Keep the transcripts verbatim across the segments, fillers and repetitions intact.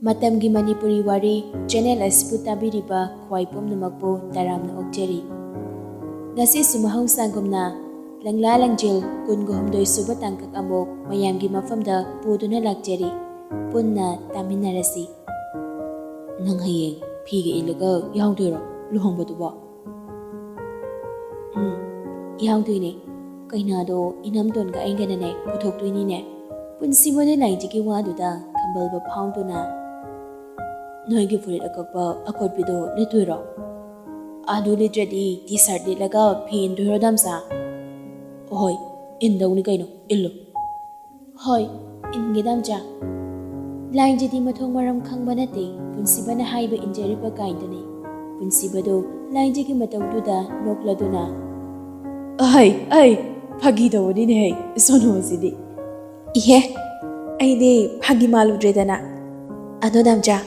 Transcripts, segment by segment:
ꯃꯇꯝꯒꯤ ꯃꯅꯤꯄꯨꯔꯤ ꯋꯥꯔꯤ ꯆꯦꯅꯦꯜ ꯑꯁꯤꯕꯨ ꯇꯥꯕꯤꯔꯤꯕ ꯈ꯭ꯋꯥꯏ ꯄꯨꯝꯅꯃꯛꯄꯨ ꯇꯔꯥꯝꯅ ꯑꯣꯛꯆꯔꯤ꯫ ꯉꯁꯤꯁꯨ ꯃꯍꯧꯁꯥꯒꯨꯝꯅ ꯂꯪꯂꯥ ꯂꯪꯖꯦꯜ ꯀꯨꯟꯒ ꯍꯨꯝꯗꯣꯏ ꯁꯨꯕ ꯇꯥꯡꯀꯛ ꯑꯃꯨꯛ ꯃꯌꯥꯝꯒꯤ ꯃꯐꯝꯗ ꯄꯨꯗꯨꯅ ꯂꯥꯛꯆꯔꯤ꯫ ꯄꯨꯟꯅ ꯇꯥꯃꯤꯟꯅꯔꯁꯤ꯫ ꯅꯪ ꯍꯌꯦꯡ ꯐꯤꯒ ꯏꯜꯂꯒ ꯌꯥꯎꯗꯣꯏꯔꯣ ꯂꯨꯍꯣꯡꯕꯗꯨꯕꯣ? ꯎꯝ, ꯌꯥꯎꯗꯣꯏꯅꯦ꯫ ꯀꯩꯅꯥꯗꯣ ꯏꯅꯝꯇꯣꯟꯒ ꯑꯩꯒꯅꯅꯦ ꯄꯨꯊꯣꯛꯇꯣꯏꯅꯤꯅꯦ꯫ ꯄꯨꯟꯁꯤꯕꯅ ꯂꯥꯏꯖꯒꯤ ꯋꯥꯗꯨꯗ ꯈꯝꯕꯜꯕ ꯐꯥꯎꯗꯨꯅ, ꯅꯣꯏꯒꯤ ꯐꯨꯔꯤꯠ ꯑꯀꯛꯄ ꯑꯀꯣꯠꯄꯤꯗꯣ ꯂꯤꯠꯇꯣꯏꯔꯣ? ꯑꯗꯨ ꯂꯤꯠꯇ꯭ꯔꯗꯤ ꯇꯤ ꯁꯥꯔꯠ ꯂꯤꯠꯂꯒ ꯐꯤ ꯏꯟꯗꯣꯏꯔꯣ, ꯗꯥꯝꯆꯥ? ꯍꯣꯏ, ꯏꯟꯗꯧꯅꯤ ꯀꯩꯅꯣ, ꯏꯜꯂꯨ꯫ ꯍꯣꯏ, ꯏꯟꯒꯦ, ꯗꯥꯝꯆꯥ꯫ ꯂꯥꯏꯖꯗꯤ ꯃꯊꯣꯡ ꯃꯔꯝ ꯈꯪꯕ ꯅꯠꯇꯦ, ꯄꯨꯟꯁꯤꯕꯅ ꯍꯥꯏꯕ ꯏꯟꯖꯔꯤꯕ ꯀꯥꯏꯗꯨꯅꯤ꯫ ꯄꯨꯟꯁꯤꯕꯗꯨ ꯂꯥꯏꯖꯒꯤ ꯃꯇꯧꯗꯨꯗ ꯅꯣꯛꯂꯗꯨꯅ, ꯑꯍꯩ, ꯑꯩ ꯐꯥꯒꯤ ꯇꯧꯕꯅꯤꯅꯦꯍꯦ, ꯁꯣꯅꯨꯁꯤꯗꯤ꯫ ꯏꯍꯦ, ꯑꯩꯗꯤ ꯐꯥꯒꯤ ꯃꯥꯜꯂꯨꯗ꯭ꯔꯦꯗꯅ꯫ ꯑꯗꯣ ꯗꯥꯝꯆꯥ,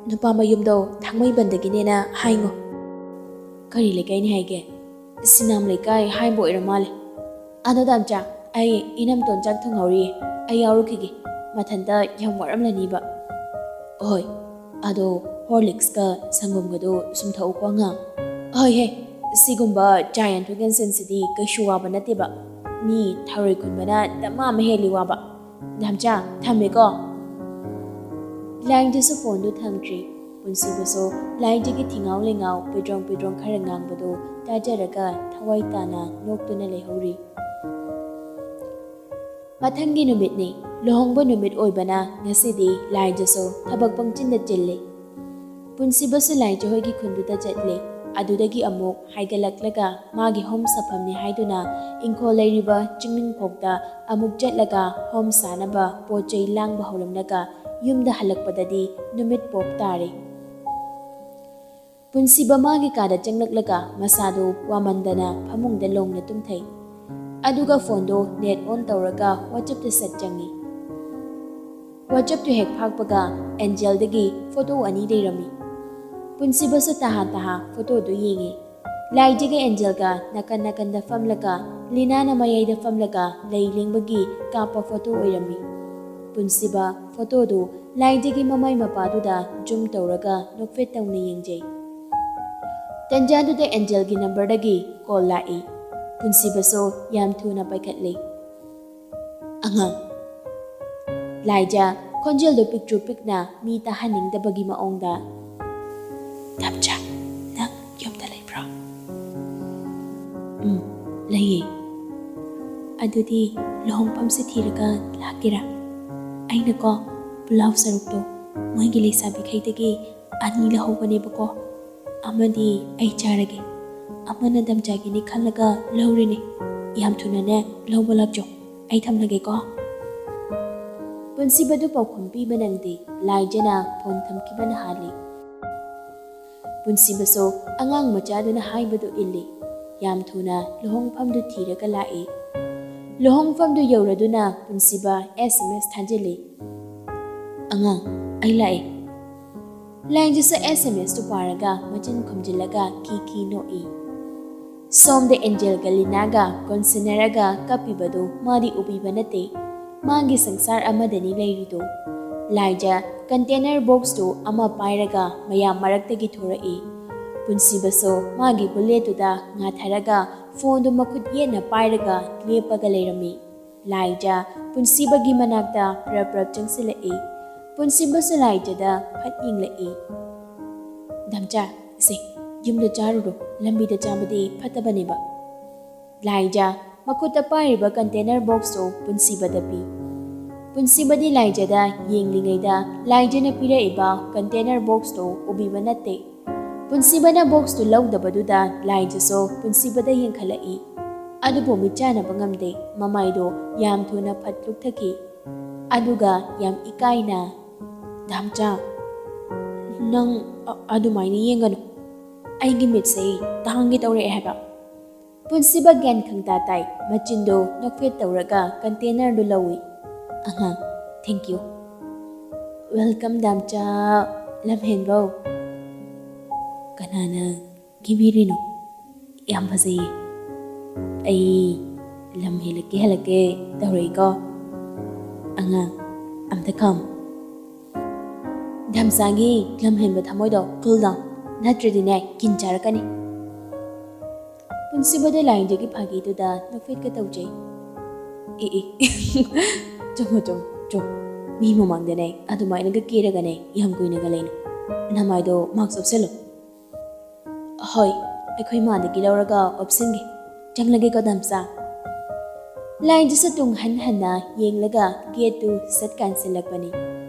ꯅꯨꯄꯥ ꯃꯌꯨꯝꯗꯣ ꯊꯥꯡꯃꯩꯕꯟꯗꯒꯤꯅꯦꯅ ꯍꯥꯏꯉꯣ꯫ ꯀꯔꯤ ꯂꯩꯀꯥꯏꯅꯤ ꯍꯥꯏꯒꯦ? ꯁꯤꯅꯥꯝ ꯂꯩꯀꯥꯏ ꯍꯥꯏꯕ ꯑꯣꯏꯔ ꯃꯥꯜꯂꯦ꯫ ꯑꯗꯣ ꯗꯥꯝꯆꯥ, ꯑꯩ ꯏꯅꯝꯇꯣꯟ ꯆꯥꯛ ꯊꯣꯡꯍꯧꯔꯤꯌꯦ, ꯑꯩ ꯌꯥꯎꯔꯨꯈꯤꯒꯦ, ꯃꯊꯟꯇ ꯌꯥꯝ ꯋꯥꯔꯝꯂꯅꯤꯕ꯫ ꯍꯣꯏ, ꯑꯗꯣ ꯍꯣꯔꯂꯤꯛꯁꯀ ꯁꯪꯒꯣꯝꯒꯗꯣ ꯁꯨꯝ ꯊꯛꯎꯀꯣ ꯑꯉꯥꯡ꯫ ꯍꯣꯏ ꯍꯦ, ꯁꯤꯒꯨꯝꯕ ꯆꯥ ꯌꯦꯟꯊꯣꯛ ꯌꯦꯟꯁꯤꯟꯁꯤꯗꯤ ꯀꯩꯁꯨ ꯋꯥꯕ ꯅꯠꯇꯦꯕ, ꯃꯤ ꯊꯔꯣꯏ ꯈꯨꯟꯕꯅ ꯗꯃꯥ ꯑꯃ ꯍꯦꯜꯂꯤ ꯋꯥꯕ꯫ ꯗꯥꯝꯆꯥ, ꯊꯝꯃꯦꯀꯣ꯫ ꯂꯥꯏꯖꯁꯨ ꯐꯣꯟꯗꯨ ꯊꯝꯈ꯭ꯔꯦ꯫ ꯄꯨꯟꯁꯤꯕꯁꯨ ꯂꯥꯏꯖꯒꯤ ꯊꯤꯉꯥꯎ ꯂꯩꯉꯥꯎ ꯄꯦꯗ꯭ꯔꯣꯡ ꯄꯦꯗ꯭ꯔꯣꯡ ꯈꯔ ꯉꯥꯡꯕꯗꯨ ꯇꯥꯖꯔꯒ ꯊꯋꯥꯏ ꯇꯥꯅ ꯅꯣꯛꯇꯨꯅ ꯂꯩꯍꯧꯔꯤ꯫ ꯃꯊꯪꯒꯤ ꯅꯨꯃꯤꯠꯅꯤ꯫ ꯂꯨꯍꯣꯡꯕ ꯅꯨꯃꯤꯠ ꯑꯣꯏꯕꯅ ꯉꯁꯤꯗꯤ ꯂꯥꯏꯖꯁꯨ ꯊꯕꯛ ꯄꯪꯆꯤꯟꯗ ꯆꯤꯜꯂꯤ꯫ ꯄꯨꯟꯁꯤꯕꯁꯨ ꯂꯥꯏꯖ ꯍꯣꯏꯒꯤ ꯈꯨꯟꯗꯨꯗ ꯆꯠꯂꯤ꯫ ꯑꯗꯨꯗꯒꯤ ꯑꯃꯨꯛ ꯍꯥꯏꯒꯠꯂꯛꯂꯒ ꯃꯥꯒꯤ ꯍꯣꯝ ꯁꯥꯐꯝꯅꯤ ꯍꯥꯏꯗꯨꯅ ꯏꯪꯈꯣꯜ ꯂꯩꯔꯤꯕ ꯆꯤꯡꯅꯨꯡꯈꯣꯛꯇ ꯑꯃꯨꯛ ꯆꯠꯂꯒ ꯍꯣꯝ ꯁꯥꯅꯕ ꯄꯣꯠ ꯆꯩ ꯂꯥꯡꯕ ꯍꯧꯔꯝꯂꯒ ꯌꯨꯝꯗ ꯍꯜꯂꯛꯄꯗꯗꯤ ꯅꯨꯃꯤꯠ ꯄꯣꯞ ꯇꯥꯔꯦ꯫ ꯄꯨꯟꯁꯤꯕ ꯃꯥꯒꯤ ꯀꯥꯗ ꯆꯪꯂꯛꯂꯒ ꯃꯁꯥꯗꯨ ꯋꯥꯃꯟꯗꯅ ꯐꯃꯨꯡꯗ ꯂꯣꯡꯅ ꯇꯨꯝꯊꯩ꯫ ꯑꯗꯨꯒ ꯐꯣꯟꯗꯣ ꯅꯦꯠ ꯑꯣꯟ ꯇꯧꯔꯒ ꯋꯥꯆꯞꯇ ꯁꯠ ꯆꯪꯉꯤ꯫ ꯋꯥꯆꯞꯇꯨ ꯍꯦꯛ ꯐꯥꯛꯄꯒ ꯑꯦꯟꯖꯦꯜꯗꯒꯤ ꯐꯣꯇꯣ ꯑꯅꯤ ꯂꯩꯔꯝꯃꯤ꯫ ꯄꯨꯟꯁꯤꯕꯁꯨ ꯇꯍꯥ ꯇꯍꯥ ꯐꯣꯇꯣꯗꯨ ꯌꯦꯡꯉꯤ꯫ ꯂꯥꯏꯖꯒ ꯑꯦꯟꯖꯦꯜꯒ ꯅꯥꯀꯟ ꯅꯥꯀꯟꯗ ꯐꯝꯂꯒ ꯂꯤꯅꯥꯅ ꯃꯌꯥꯏꯗ ꯐꯝꯂꯒ ꯂꯩ ꯂꯦꯡꯕꯒꯤ ꯀꯥꯞꯄ ꯐꯣꯇꯣ ꯑꯣꯏꯔꯝꯃꯤ꯫ ꯄꯨꯟꯁꯤꯕ ꯐꯣꯇꯣꯗꯨ ꯂꯥꯏꯖꯒꯤ ꯃꯃꯥꯏ ꯃꯄꯥꯗꯨꯗ ꯖꯨꯝ ꯇꯧꯔꯒ ꯅꯣꯛꯐꯦꯠ ꯇꯧꯅ ꯌꯦꯡꯖꯩ꯫ ꯇꯟꯖꯥꯗꯨꯗ ꯑꯦꯟꯖꯦꯜꯒꯤ ꯅꯝꯕꯔꯗꯒꯤ ꯀꯣꯜ ꯂꯥꯛꯏ꯫ ꯄꯨꯟꯁꯤꯕꯁꯨ ꯌꯥꯝ ꯊꯨꯅ ꯄꯥꯏꯈꯠꯂꯤ꯫ "ꯑꯉꯥꯡ," ꯂꯥꯏꯖ ꯈꯣꯟꯖꯦꯜꯗꯨ ꯄꯤꯛꯇ꯭ꯔꯨ ꯄꯤꯛꯅ ꯃꯤ ꯇꯥꯍꯟꯅꯤꯡꯗꯕꯒꯤ ꯃꯑꯣꯡꯗ, "ꯗꯥꯝꯆꯥ, ꯅꯪ ꯌꯨꯝꯗ ꯂꯩꯕ꯭ꯔꯣ?" "ꯎꯝ, ꯂꯩꯌꯦ꯫ ꯑꯗꯨꯗꯤ ꯂꯨꯍꯣꯡꯐꯝꯁꯦ ꯊꯤꯔꯒ ꯂꯥꯛꯀꯦꯔꯥ? ꯑꯩꯅꯀꯣ ꯄꯨꯂꯥꯎ ꯁꯔꯨꯛꯇꯣ ꯃꯣꯏꯒꯤ ꯂꯩꯁꯥꯕꯤꯈꯩꯗꯒꯤ ꯑꯅꯤ ꯂꯧꯍꯧꯕꯅꯦꯕꯀꯣ꯫ ꯑꯃꯗꯤ ꯑꯩ ꯆꯥꯔꯒꯦ, ꯑꯃꯅ ꯗꯥꯝꯆꯥꯒꯤꯅꯤ ꯈꯜꯂꯒ ꯂꯧꯔꯤꯅꯦ꯫ ꯌꯥꯝ ꯊꯨꯅꯅꯦ ꯂꯧꯕ ꯂꯥꯛꯆꯧ꯫ ꯑꯩ ꯊꯝꯂꯒꯦꯀꯣ꯫" ꯄꯨꯟꯁꯤꯕꯗꯨ ꯄꯥꯎꯈꯨꯝ ꯄꯤꯕ ꯅꯪꯗꯦ꯫ ꯂꯥꯏꯖꯅ ꯐꯣꯟ ꯊꯝꯈꯤꯕꯅ ꯍꯥꯜꯂꯤ꯫ ꯄꯨꯟꯁꯤꯕꯁꯨ ꯑꯉꯥꯡ ꯃꯆꯥꯗꯨꯅ ꯍꯥꯏꯕꯗꯨ ꯏꯜꯂꯤ꯫ ꯌꯥꯝ ꯊꯨꯅ ꯂꯨꯍꯣꯡꯐꯝꯗꯨ ꯊꯤꯔꯒ ꯂꯥꯛꯏ꯫ ꯂꯨꯍꯣꯡꯐꯝꯗꯨ ꯌꯧꯔꯗꯨꯅ ꯄꯨꯟꯁꯤꯕ ꯑꯦꯁ ꯑꯦꯝ ꯑꯦꯁ ꯊꯥꯖꯤꯜꯂꯤ꯫ "ꯑꯉꯥꯡ, ꯑꯩ ꯂꯥꯛꯑꯦ꯫" ꯂꯥꯏꯖꯁꯨ ꯑꯦꯁ ꯑꯦꯝ ꯑꯦꯁꯇꯨ ꯄꯥꯔꯒ ꯃꯆꯤꯟ ꯈꯨꯝꯖꯤꯜꯂꯒ ꯈꯤ ꯈꯤ ꯅꯣꯛꯏ꯫ ꯁꯣꯝꯗ ꯑꯦꯟꯖꯦꯜꯒ ꯂꯤꯅꯥꯒ ꯀꯣꯟꯁꯤꯟꯅꯔꯒ ꯀꯞꯄꯤꯕꯗꯨ ꯃꯥꯗꯤ ꯎꯕꯤꯕ ꯅꯠꯇꯦ꯫ ꯃꯥꯒꯤ ꯁꯪꯁꯥꯔ ꯑꯃꯗꯅꯤ ꯂꯩꯔꯤꯗꯨ꯫ ꯂꯥꯏꯖ ꯀꯟꯇꯦꯅꯔ ꯕꯣꯛꯁꯇꯨ ꯑꯃ ꯄꯥꯏꯔꯒ ꯃꯌꯥꯝ ꯃꯔꯛꯇꯒꯤ ꯊꯣꯔꯛꯏ꯫ ꯄꯨꯟꯁꯤꯕꯁꯨ ꯃꯥꯒꯤ ꯕꯨꯂꯦꯠꯇꯨꯗ ꯉꯥꯊꯔꯒ ꯐꯣꯟꯗꯨ ꯃꯈꯨꯠ ꯌꯦꯠꯅ ꯄꯥꯏꯔꯒ ꯂꯦꯞꯄꯒ ꯂꯩꯔꯝꯃꯤ꯫ ꯂꯥꯏꯖ ꯄꯨꯟꯁꯤꯕꯒꯤ ꯃꯅꯥꯛꯇ ꯄ꯭ꯔꯞ ꯄ꯭ꯔꯞ ꯆꯪꯁꯤꯜꯂꯛꯏ꯫ ꯄꯨꯟꯁꯤꯕꯁꯨ ꯂꯥꯏꯖꯗ ꯐꯠ ꯌꯦꯡꯂꯛꯏ꯫ "ꯗꯥꯝꯆꯥ, ꯁꯦ, ꯌꯨꯝꯗ ꯆꯥꯔꯨꯔꯣ, ꯂꯝꯕꯤꯗ ꯆꯥꯕꯗꯤ ꯐꯠꯇꯕꯅꯦꯕ꯫" ꯂꯥꯏꯖ ꯃꯈꯨꯠꯇ ꯄꯥꯏꯔꯤꯕ ꯀꯟꯇꯦꯅꯔ ꯕꯣꯛꯁꯇꯨ ꯄꯨꯟꯁꯤꯕꯗ ꯄꯤ꯫ ꯄꯨꯟꯁꯤꯕꯗꯤ ꯂꯥꯏꯖꯗ ꯌꯦꯡꯂꯤꯉꯩꯗ ꯂꯥꯏꯖꯅ ꯄꯤꯔꯛꯏꯕ ꯀꯟꯇꯦꯅꯔ ꯕꯣꯛꯁꯇꯨ ꯎꯕꯤꯕ ꯅꯠꯇꯦ꯫ ꯄꯨꯟꯁꯤꯕꯅ ꯕꯣꯛꯁꯇꯨ ꯂꯧꯗꯕꯗꯨꯗ ꯂꯥꯏꯖꯁꯨ ꯄꯨꯟꯁꯤꯕꯗ ꯌꯦꯡꯈꯠꯂꯛꯏ꯫ ꯑꯗꯨꯕꯨ ꯃꯤꯠꯆꯥꯅꯕ ꯉꯝꯗꯦ꯫ ꯃꯃꯥꯏꯗꯣ ꯌꯥꯝ ꯊꯨꯅ ꯐꯠ ꯂꯨꯛꯊꯈꯤ꯫ ꯑꯗꯨꯒ ꯌꯥꯝ ꯏꯀꯥꯏꯅ, "ꯗꯥꯝꯆꯥ, ꯅꯪ ꯑ-, ꯑꯗꯨꯃꯥꯏꯅ ꯌꯦꯡꯒꯅꯨ꯫ ꯑꯩꯒꯤ ꯃꯤꯠꯁꯦ ꯇꯥꯡꯒꯦ ꯇꯧꯔꯛꯑꯦ ꯍꯥꯏꯕ꯫" ꯄꯨꯟꯁꯤꯕ ꯒ꯭ꯌꯥꯟ ꯈꯪꯇꯥ ꯇꯥꯏ꯫ ꯃꯆꯤꯟꯗꯣ ꯅꯣꯛꯐꯦꯠ ꯇꯧꯔꯒ ꯀꯟꯇꯦꯅꯔꯗꯨ ꯂꯧꯏ꯫ "ꯑꯉꯥꯡ, thank you꯫ Welcome, ꯗꯥꯝꯆꯥ, ꯂꯝꯍꯦꯟꯕꯧ꯫" "ꯀꯅꯥꯅ ꯀꯦꯕꯤꯔꯤꯅꯣ? ꯌꯥꯝ ꯐꯖꯩꯌꯦ꯫ ꯑꯩ ꯂꯝ ꯍꯦꯜꯂꯛꯀꯦ ꯍꯦꯜꯂꯛꯀꯦ ꯇꯧꯔꯛꯏꯀꯣ꯫ ꯑꯉꯥꯡ, ꯑꯝꯇ ꯈꯥꯝꯃꯨ꯫" ꯙꯝꯁꯥꯒꯤ ꯂꯝꯍꯦꯟꯕ ꯊꯃꯣꯏꯗꯣ cool down, ꯅꯠꯇ꯭ꯔꯗꯤꯅꯦ ꯀꯤꯟ ꯆꯥꯔꯛꯀꯅꯤ꯫ ꯄꯨꯟꯁꯤꯕꯗ ꯂꯥꯏꯟꯖꯒꯤ ꯐꯥꯒꯤꯗꯨꯗ ꯅꯣꯛꯐꯦꯠꯀ ꯇꯧꯖꯩ꯫ ꯑꯦ ꯑꯦ, ꯆꯨꯝꯃꯣ ꯆꯨꯝꯃꯣ ꯆꯨꯝꯃꯣ, ꯃꯤ ꯃꯃꯥꯡꯗꯅꯦ ꯑꯗꯨꯃꯥꯏꯅꯒ ꯀꯦꯔꯒꯅꯦ ꯌꯥꯝ ꯀꯨꯏꯅꯒ ꯂꯩꯅꯨ꯫ ꯅꯃꯥꯏꯗꯣ mask ꯎꯞꯁꯜꯂꯨ꯫ ꯍꯣꯏ, ꯑꯩꯈꯣꯏ ꯃꯥꯗꯒꯤ ꯂꯧꯔꯒ ꯎꯞꯁꯤꯟꯒꯦ꯫ ꯆꯪꯂꯒꯦꯀꯣ ꯙꯝꯁꯥ꯫ ꯂꯥꯏꯟꯖꯁꯨ ꯇꯨꯡ ꯍꯟ ꯍꯟꯅ ꯌꯦꯡꯂꯒ gateꯇꯨ ꯁꯠ ꯀꯥꯟꯁꯤꯜꯂꯛꯄꯅꯤ꯫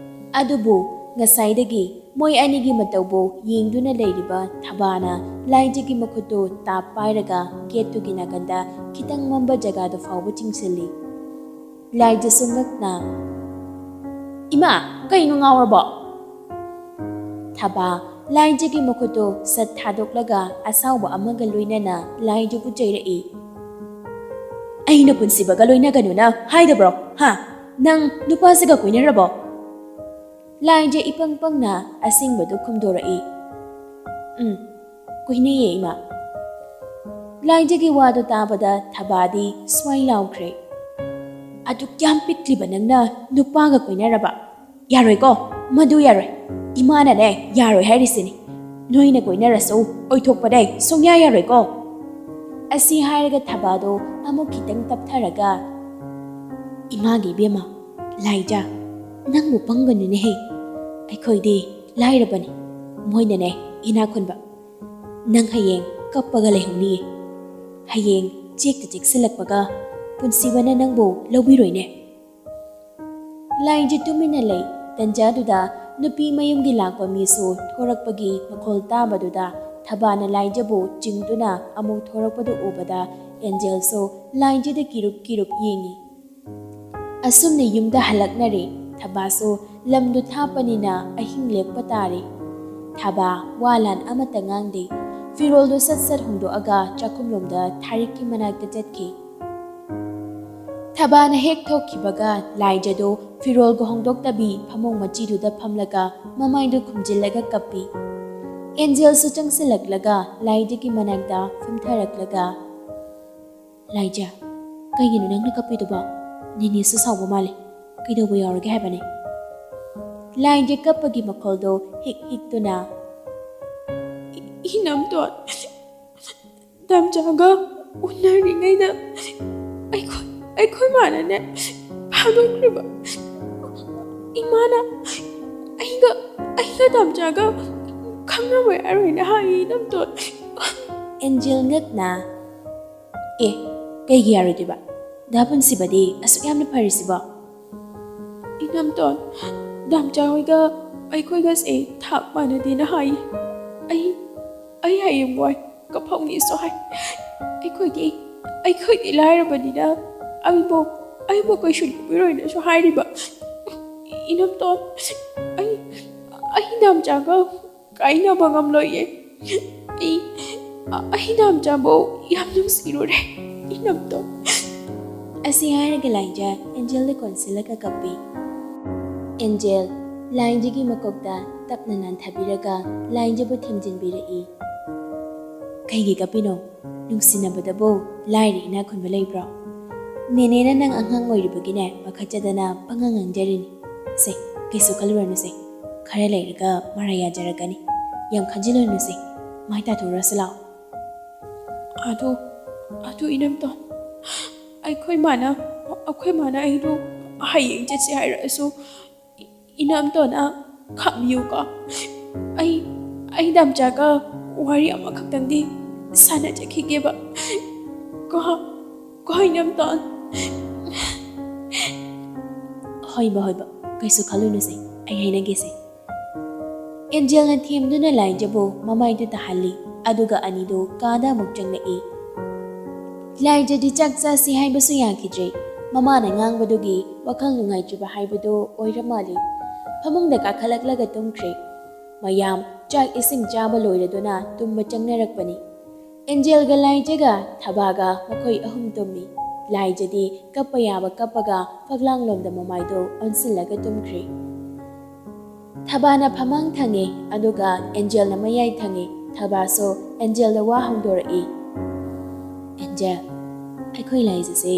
ꯑꯗꯨꯕꯨ ꯉꯁꯥꯏꯗꯒꯤ ꯃꯣꯏ ꯑꯅꯤꯒꯤ ꯃꯇꯧꯕꯨ ꯌꯦꯡꯗꯨꯅ ꯂꯩꯔꯤꯕ ꯊꯕꯥꯅ ꯂꯥꯏꯟꯖꯒꯤ ꯃꯈꯨꯠꯇꯨ ꯇꯥꯞ ꯄꯥꯏꯔꯒ gateꯇꯨꯒꯤ ꯅꯥꯀꯟꯗ ꯈꯤꯇꯪ ꯃꯝꯕ ꯖꯒꯥꯗꯨ ꯐꯥꯎꯕ ꯆꯤꯡꯁꯤꯜꯂꯤ꯫ ꯂꯥꯏꯟꯖꯁꯨ ꯉꯛꯅ, "ꯏꯃꯥ, ꯀꯩꯅꯣ ꯉꯥꯎꯔꯕꯣ?" ꯊꯕꯥ ꯂꯥꯏꯟꯖꯒꯤ ꯃꯈꯨꯠꯇꯨ ꯁꯠ ꯊꯥꯗꯣꯛꯂꯒ ꯑꯁꯥꯎꯕ ꯑꯃꯒ ꯂꯣꯏꯅꯅ ꯂꯥꯏꯟꯖꯕꯨ ꯆꯩꯔꯛꯏ꯫ "ꯑꯩꯅ ꯄꯨꯟꯁꯤꯕꯒ ꯂꯣꯏꯅꯒꯅꯨꯅ ꯍꯥꯏꯗꯕ꯭ꯔꯣ? ꯍꯥ? ꯅꯪ ꯅꯨꯄꯥꯁꯤꯒ ꯀꯣꯏꯅꯔꯕꯣ?" ꯂꯥꯏꯟꯖ ꯏꯄꯪ ꯄꯪꯅ ꯑꯁꯦꯡꯕꯗꯨ ꯈꯨꯝꯗꯣꯔꯛꯏ꯫ "ꯎꯝ, ꯀꯣꯏꯅꯩꯌꯦ ꯏꯃꯥ꯫" ꯂꯥꯏꯟꯖꯒꯤ ꯋꯥꯗꯨ ꯇꯥꯕꯗ ꯊꯕꯥꯗꯤ ꯁ꯭ꯋꯥꯏ ꯂꯥꯎꯈ꯭ꯔꯦ꯫ "ꯑꯗꯨꯛ ꯌꯥꯝ ꯄꯤꯛꯂꯤꯕ ꯅꯪꯅ ꯅꯨꯄꯥꯒ ꯀꯣꯏꯅꯔꯕ? ꯌꯥꯔꯣꯏꯀꯣ, ꯃꯗꯨ ꯌꯥꯔꯣꯏ꯫ ꯏꯃꯥꯅꯅꯦ ꯌꯥꯔꯣꯏ ꯍꯥꯏꯔꯤꯁꯤꯅꯤ꯫ ꯅꯣꯏꯅ ꯀꯣꯏꯅꯔꯁꯨ ꯑꯣꯏꯊꯣꯛꯄꯗꯩ ꯁꯨꯡꯌꯥ ꯌꯥꯔꯣꯏꯀꯣ꯫" ꯑꯁꯤ ꯍꯥꯏꯔꯒ ꯊꯕꯥꯗꯣ ꯑꯃꯨꯛ ꯈꯤꯇꯪ ꯇꯞꯊꯔꯒ, "ꯏꯃꯥꯒꯤ ꯏꯕꯦꯝꯃ, ꯂꯥꯏꯖ, ꯅꯪꯕꯨ ꯄꯪꯒꯅꯨꯅꯦꯍꯦ꯫ ꯑꯩꯈꯣꯏꯗꯤ ꯂꯥꯏꯔꯕꯅꯤ, ꯃꯣꯏꯅꯅꯦ ꯏꯅꯥꯛ ꯈꯨꯟꯕ꯫ ꯅꯪ ꯍꯌꯦꯡ ꯀꯞꯄꯒ ꯂꯩꯍꯧꯅꯤꯌꯦ꯫ ꯍꯌꯦꯡ ꯆꯦꯛꯇ ꯆꯦꯛꯁꯤꯜꯂꯛꯄꯒ ꯄꯨꯟꯁꯤꯕꯅ ꯅꯪꯕꯨ ꯂꯧꯕꯤꯔꯣꯏꯅꯦ꯫" ꯂꯥꯏꯟꯖ ꯇꯨꯃꯤꯟꯅ ꯂꯩ꯫ ꯇꯟꯖꯥꯗꯨꯗ ꯅꯨꯄꯤ ꯃꯌꯨꯝꯒꯤ ꯂꯥꯛꯄ ꯃꯤꯁꯨ ꯊꯣꯔꯛꯄꯒꯤ ꯃꯈꯣꯜ ꯇꯥꯕꯗꯨꯗ ꯊꯕꯥꯅ ꯂꯥꯏꯟꯖꯕꯨ ꯆꯤꯡꯗꯨꯅ ꯑꯃꯨꯛ ꯊꯣꯔꯛꯄꯗꯨ ꯎꯕꯗ ꯑꯦꯟꯖꯦꯜꯁꯨ ꯂꯥꯏꯟꯖꯗ ꯀꯤꯔꯨꯞ ꯀꯤꯔꯨꯞ ꯌꯦꯡꯉꯤ꯫ ꯑꯁꯨꯝꯅ ꯌꯨꯝꯗ ꯍꯜꯂꯛꯅꯔꯦ꯫ ꯊꯕꯥꯁꯨ ꯂꯝꯗꯨ ꯊꯥꯞꯄꯅꯤꯅ ꯑꯍꯤꯡ ꯂꯦꯛꯄ ꯇꯥꯔꯦ꯫ ꯊꯕꯥ ꯋꯥ ꯂꯥꯟ ꯑꯃꯠꯇ ꯉꯥꯡꯗꯦ꯫ ꯐꯤꯔꯣꯜꯗꯨ ꯁꯠ ꯁꯠ ꯍꯣꯡꯗꯣꯛꯑꯒ ꯆꯥꯛꯈꯨꯝꯂꯣꯝꯗ ꯊꯥꯔꯤꯛꯀꯤ ꯃꯅꯥꯛꯇ ꯆꯠꯈꯤ꯫ ꯊꯕꯥꯅ ꯍꯦꯛ ꯊꯣꯛꯈꯤꯕꯒ ꯂꯥꯏꯖꯗꯨ ꯐꯤꯔꯣꯜꯒ ꯍꯣꯡꯗꯣꯛꯇꯕꯤ ꯐꯃꯨꯡ ꯃꯆꯤꯗꯨꯗ ꯐꯝꯂꯒ ꯃꯃꯥꯏꯗꯨ ꯈꯨꯝꯖꯤꯜꯂꯒ ꯀꯞꯄꯤ꯫ ꯑꯦꯟꯖꯦꯜꯁꯨ ꯆꯪꯁꯤꯜꯂꯛꯂꯒ ꯂꯥꯏꯖꯒꯤ ꯃꯅꯥꯛꯇ ꯐꯝꯊꯔꯛꯂꯒ, "ꯂꯥꯏꯖ, ꯀꯩꯒꯤꯅꯣ ꯅꯪꯅ ꯀꯞꯄꯤꯗꯨꯕꯣ? ꯅꯦꯅꯦꯁꯨ ꯁꯥꯎꯕ ꯃꯥꯜꯂꯦ꯫ ꯀꯩꯗꯧꯕ ꯌꯥꯎꯔꯒꯦ ꯍꯥꯏꯕꯅꯦ?" ꯂꯥꯏꯖ ꯀꯞꯄꯒꯤ ꯃꯈꯣꯜꯗꯣ ꯍꯤꯛ ꯍꯤꯛꯇꯨꯅ, "ꯏ-, ꯏꯅꯝꯇꯣꯟ, ꯗꯥꯝꯆꯥꯒ ꯎꯅꯔꯤꯉꯩꯗ ꯑꯩꯈꯣꯏ, ꯑꯩꯈꯣꯏ ꯃꯥꯅꯅꯦ ꯐꯥꯗꯣꯛꯈ꯭ꯔꯤꯕ꯫ ꯏꯃꯥꯅ ꯑꯩꯒ, ꯑꯩꯒ ꯗꯥꯝꯆꯥꯒ ꯈꯪꯅꯕ ꯌꯥꯔꯣꯏꯅ ꯍꯥꯏꯌꯦ, ꯏꯅꯝꯇꯣꯟ꯫" ꯑꯦꯟꯖꯦꯜ ꯉꯛꯅ, "ꯑꯦ, ꯀꯩꯒꯤ ꯌꯥꯔꯣꯏꯗꯣꯏꯕ? ꯗꯥ ꯄꯨꯟꯁꯤꯕꯗꯤ ꯑꯁꯨꯛ ꯌꯥꯝꯅ ꯐꯔꯤꯁꯤꯕꯣ?" "ꯏꯅꯝꯇꯣꯟ, ꯗꯥꯝꯆꯥ ꯍꯣꯏꯒ ꯑꯩꯈꯣꯏꯒꯁꯦ ꯊꯥꯛ ꯃꯥꯟꯅꯗꯦꯅ ꯍꯥꯏ꯫ ꯑꯩ, ꯑꯩ ꯍꯌꯦꯡꯋꯥꯏ ꯀꯞꯍꯧꯅꯤꯁꯨ ꯍꯥꯏ꯫ ꯑꯩꯈꯣꯏꯗꯤ, ꯑꯩꯈꯣꯏꯗꯤ ꯂꯥꯏꯔꯕꯅꯤꯅ ꯑꯩꯕꯨ, ꯑꯩꯕꯨ ꯀꯩꯁꯨ ꯂꯧꯕꯤꯔꯣꯏꯅꯁꯨ ꯍꯥꯏꯔꯤꯕ꯫ ꯏꯅꯝꯇꯣꯟ, ꯑꯩ, ꯑꯩ ꯗꯥꯝꯆꯥꯒ ꯀꯥꯏꯅꯕ ꯉꯝꯂꯣꯏꯌꯦ꯫ ꯑꯩ, ꯑꯩ ꯗꯥꯝꯆꯥꯕꯨ ꯌꯥꯝ ꯅꯨꯡꯁꯤꯔꯨꯔꯦ, ꯏꯅꯝꯇꯣꯟ꯫" ꯑꯁꯤ ꯍꯥꯏꯔꯒ ꯂꯥꯏꯖ ꯑꯦꯟꯖꯦꯜꯗ ꯀꯣꯟꯁꯤꯜꯂꯒ ꯀꯞꯄꯤ꯫ ꯑꯦꯟꯖꯦꯜ ꯂꯥꯏꯖꯒꯤ ꯃꯀꯣꯛꯇ ꯇꯞꯅ ꯅꯥꯟꯊꯕꯤꯔꯒ ꯂꯥꯏꯖꯕꯨ ꯊꯦꯝꯖꯤꯟꯕꯤꯔꯛꯏ꯫ "ꯀꯩꯒꯤ ꯀꯞꯄꯤꯅꯣ? ꯅꯨꯡꯁꯤꯅꯕꯗꯕꯨ ꯂꯥꯏꯔ ꯏꯅꯥꯛ ꯈꯨꯟꯕ ꯂꯩꯕ꯭ꯔꯣ? ꯅꯦꯅꯦꯅ ꯅꯪ ꯑꯉꯥꯡ ꯑꯣꯏꯔꯤꯕꯒꯤꯅꯦ ꯄꯥꯈꯠꯆꯗꯅ ꯄꯉꯥꯡ ꯉꯥꯡꯖꯔꯤꯅꯤ꯫ ꯁꯦ, ꯀꯩꯁꯨ ꯈꯜꯂꯨꯔꯅꯨꯁꯦ꯫ ꯈꯔ ꯂꯩꯔꯒ ꯃꯔꯥꯏ ꯌꯥꯖꯔꯛꯀꯅꯤ꯫ ꯌꯥꯝ ꯈꯟꯖꯤꯜꯂꯨꯅꯨꯁꯦ꯫ ꯃꯥꯏ ꯇꯥꯊꯣꯛꯎꯔꯁꯤ ꯂꯥꯛꯑꯣ꯫" "ꯑꯗꯨ, ꯑꯗꯨ ꯏꯅꯝꯇꯣꯟ, ꯑꯩꯈꯣꯏ ꯃꯥꯅ, ꯑꯩꯈꯣꯏ ꯃꯥꯅ ꯑꯩꯗꯣ ꯍꯌꯦꯡ ꯆꯠꯁꯦ ꯍꯥꯏꯔꯛꯑꯁꯨ, ꯏꯅꯝꯇꯣꯟꯅ ꯈꯥꯝꯕꯤꯌꯨꯀꯣ꯫ ꯑꯩ, ꯑꯩ ꯗꯥꯝꯆꯥꯒ ꯋꯥꯔꯤ ꯑꯃꯈꯛꯇꯪꯗꯤ ꯁꯥꯟꯅꯖꯈꯤꯒꯦꯕ꯫ ꯀꯣ, ꯀꯣ ꯏꯅꯝꯇꯣꯟ꯫" "ꯍꯣꯏꯕ, ꯍꯣꯏꯕ, ꯀꯩꯁꯨ ꯈꯜꯂꯨꯅꯨꯁꯦ, ꯑꯩ ꯍꯥꯏꯅꯒꯦꯁꯦ꯫" ꯑꯦꯟꯖꯦꯜꯅ ꯊꯦꯝꯗꯨꯅ ꯂꯥꯏꯖꯕꯨ ꯃꯃꯥꯏꯗꯨ ꯇꯥꯍꯜꯂꯤ, ꯑꯗꯨꯒ ꯑꯅꯤꯗꯨ ꯀꯥꯗ ꯑꯃꯨꯛ ꯆꯪꯂꯛꯏ꯫ ꯂꯥꯏꯖꯗꯤ ꯆꯥꯛ ꯆꯥꯁꯤ ꯍꯥꯏꯕꯁꯨ ꯌꯥꯈꯤꯗ꯭ꯔꯦ꯫ ꯃꯃꯥꯅ ꯉꯥꯡꯕꯗꯨꯒꯤ ꯋꯥꯈꯜ ꯅꯨꯡꯉꯥꯏꯇ꯭ꯔꯤꯕ ꯍꯥꯏꯕꯗꯨ ꯑꯣꯏꯔ ꯃꯥꯜꯂꯤ꯫ ꯐꯃꯨꯡꯗ ꯀꯥꯈꯠꯂꯛꯂꯒ ꯇꯨꯝꯈ꯭ꯔꯦ꯫ ꯃꯌꯥꯝ ꯆꯥꯛ ꯏꯁꯤꯡ ꯆꯥꯕ ꯂꯣꯏꯔꯗꯨꯅ ꯇꯨꯝꯕ ꯆꯪꯅꯔꯛꯄꯅꯤ꯫ ꯑꯦꯟꯖꯦꯜꯒ ꯂꯥꯏꯖꯒ ꯊꯕꯥꯒ ꯃꯈꯣꯏ ꯑꯍꯨꯝ ꯇꯨꯝꯃꯤ꯫ ꯂꯥꯏꯖꯗꯤ ꯀꯞꯄ ꯌꯥꯕ ꯀꯞꯄꯒ ꯐꯛꯂꯥꯡꯂꯣꯝꯗ ꯃꯃꯥꯏꯗꯨ ꯑꯣꯟꯁꯤꯜꯂꯒ ꯇꯨꯝꯈ꯭ꯔꯦ꯫ ꯊꯕꯥꯅ ꯐꯃꯥꯡ ꯊꯪꯉꯦ, ꯑꯗꯨꯒ ꯑꯦꯟꯖꯦꯜꯅ ꯃꯌꯥꯏ ꯊꯪꯉꯦ꯫ ꯊꯕꯥꯁꯨ ꯑꯦꯟꯖꯦꯜꯗ ꯋꯥ ꯍꯧꯗꯣꯔꯛꯏ꯫ "ꯑꯦꯟꯖꯦꯜ, ꯑꯩꯈꯣꯏ ꯂꯥꯏꯖꯁꯦ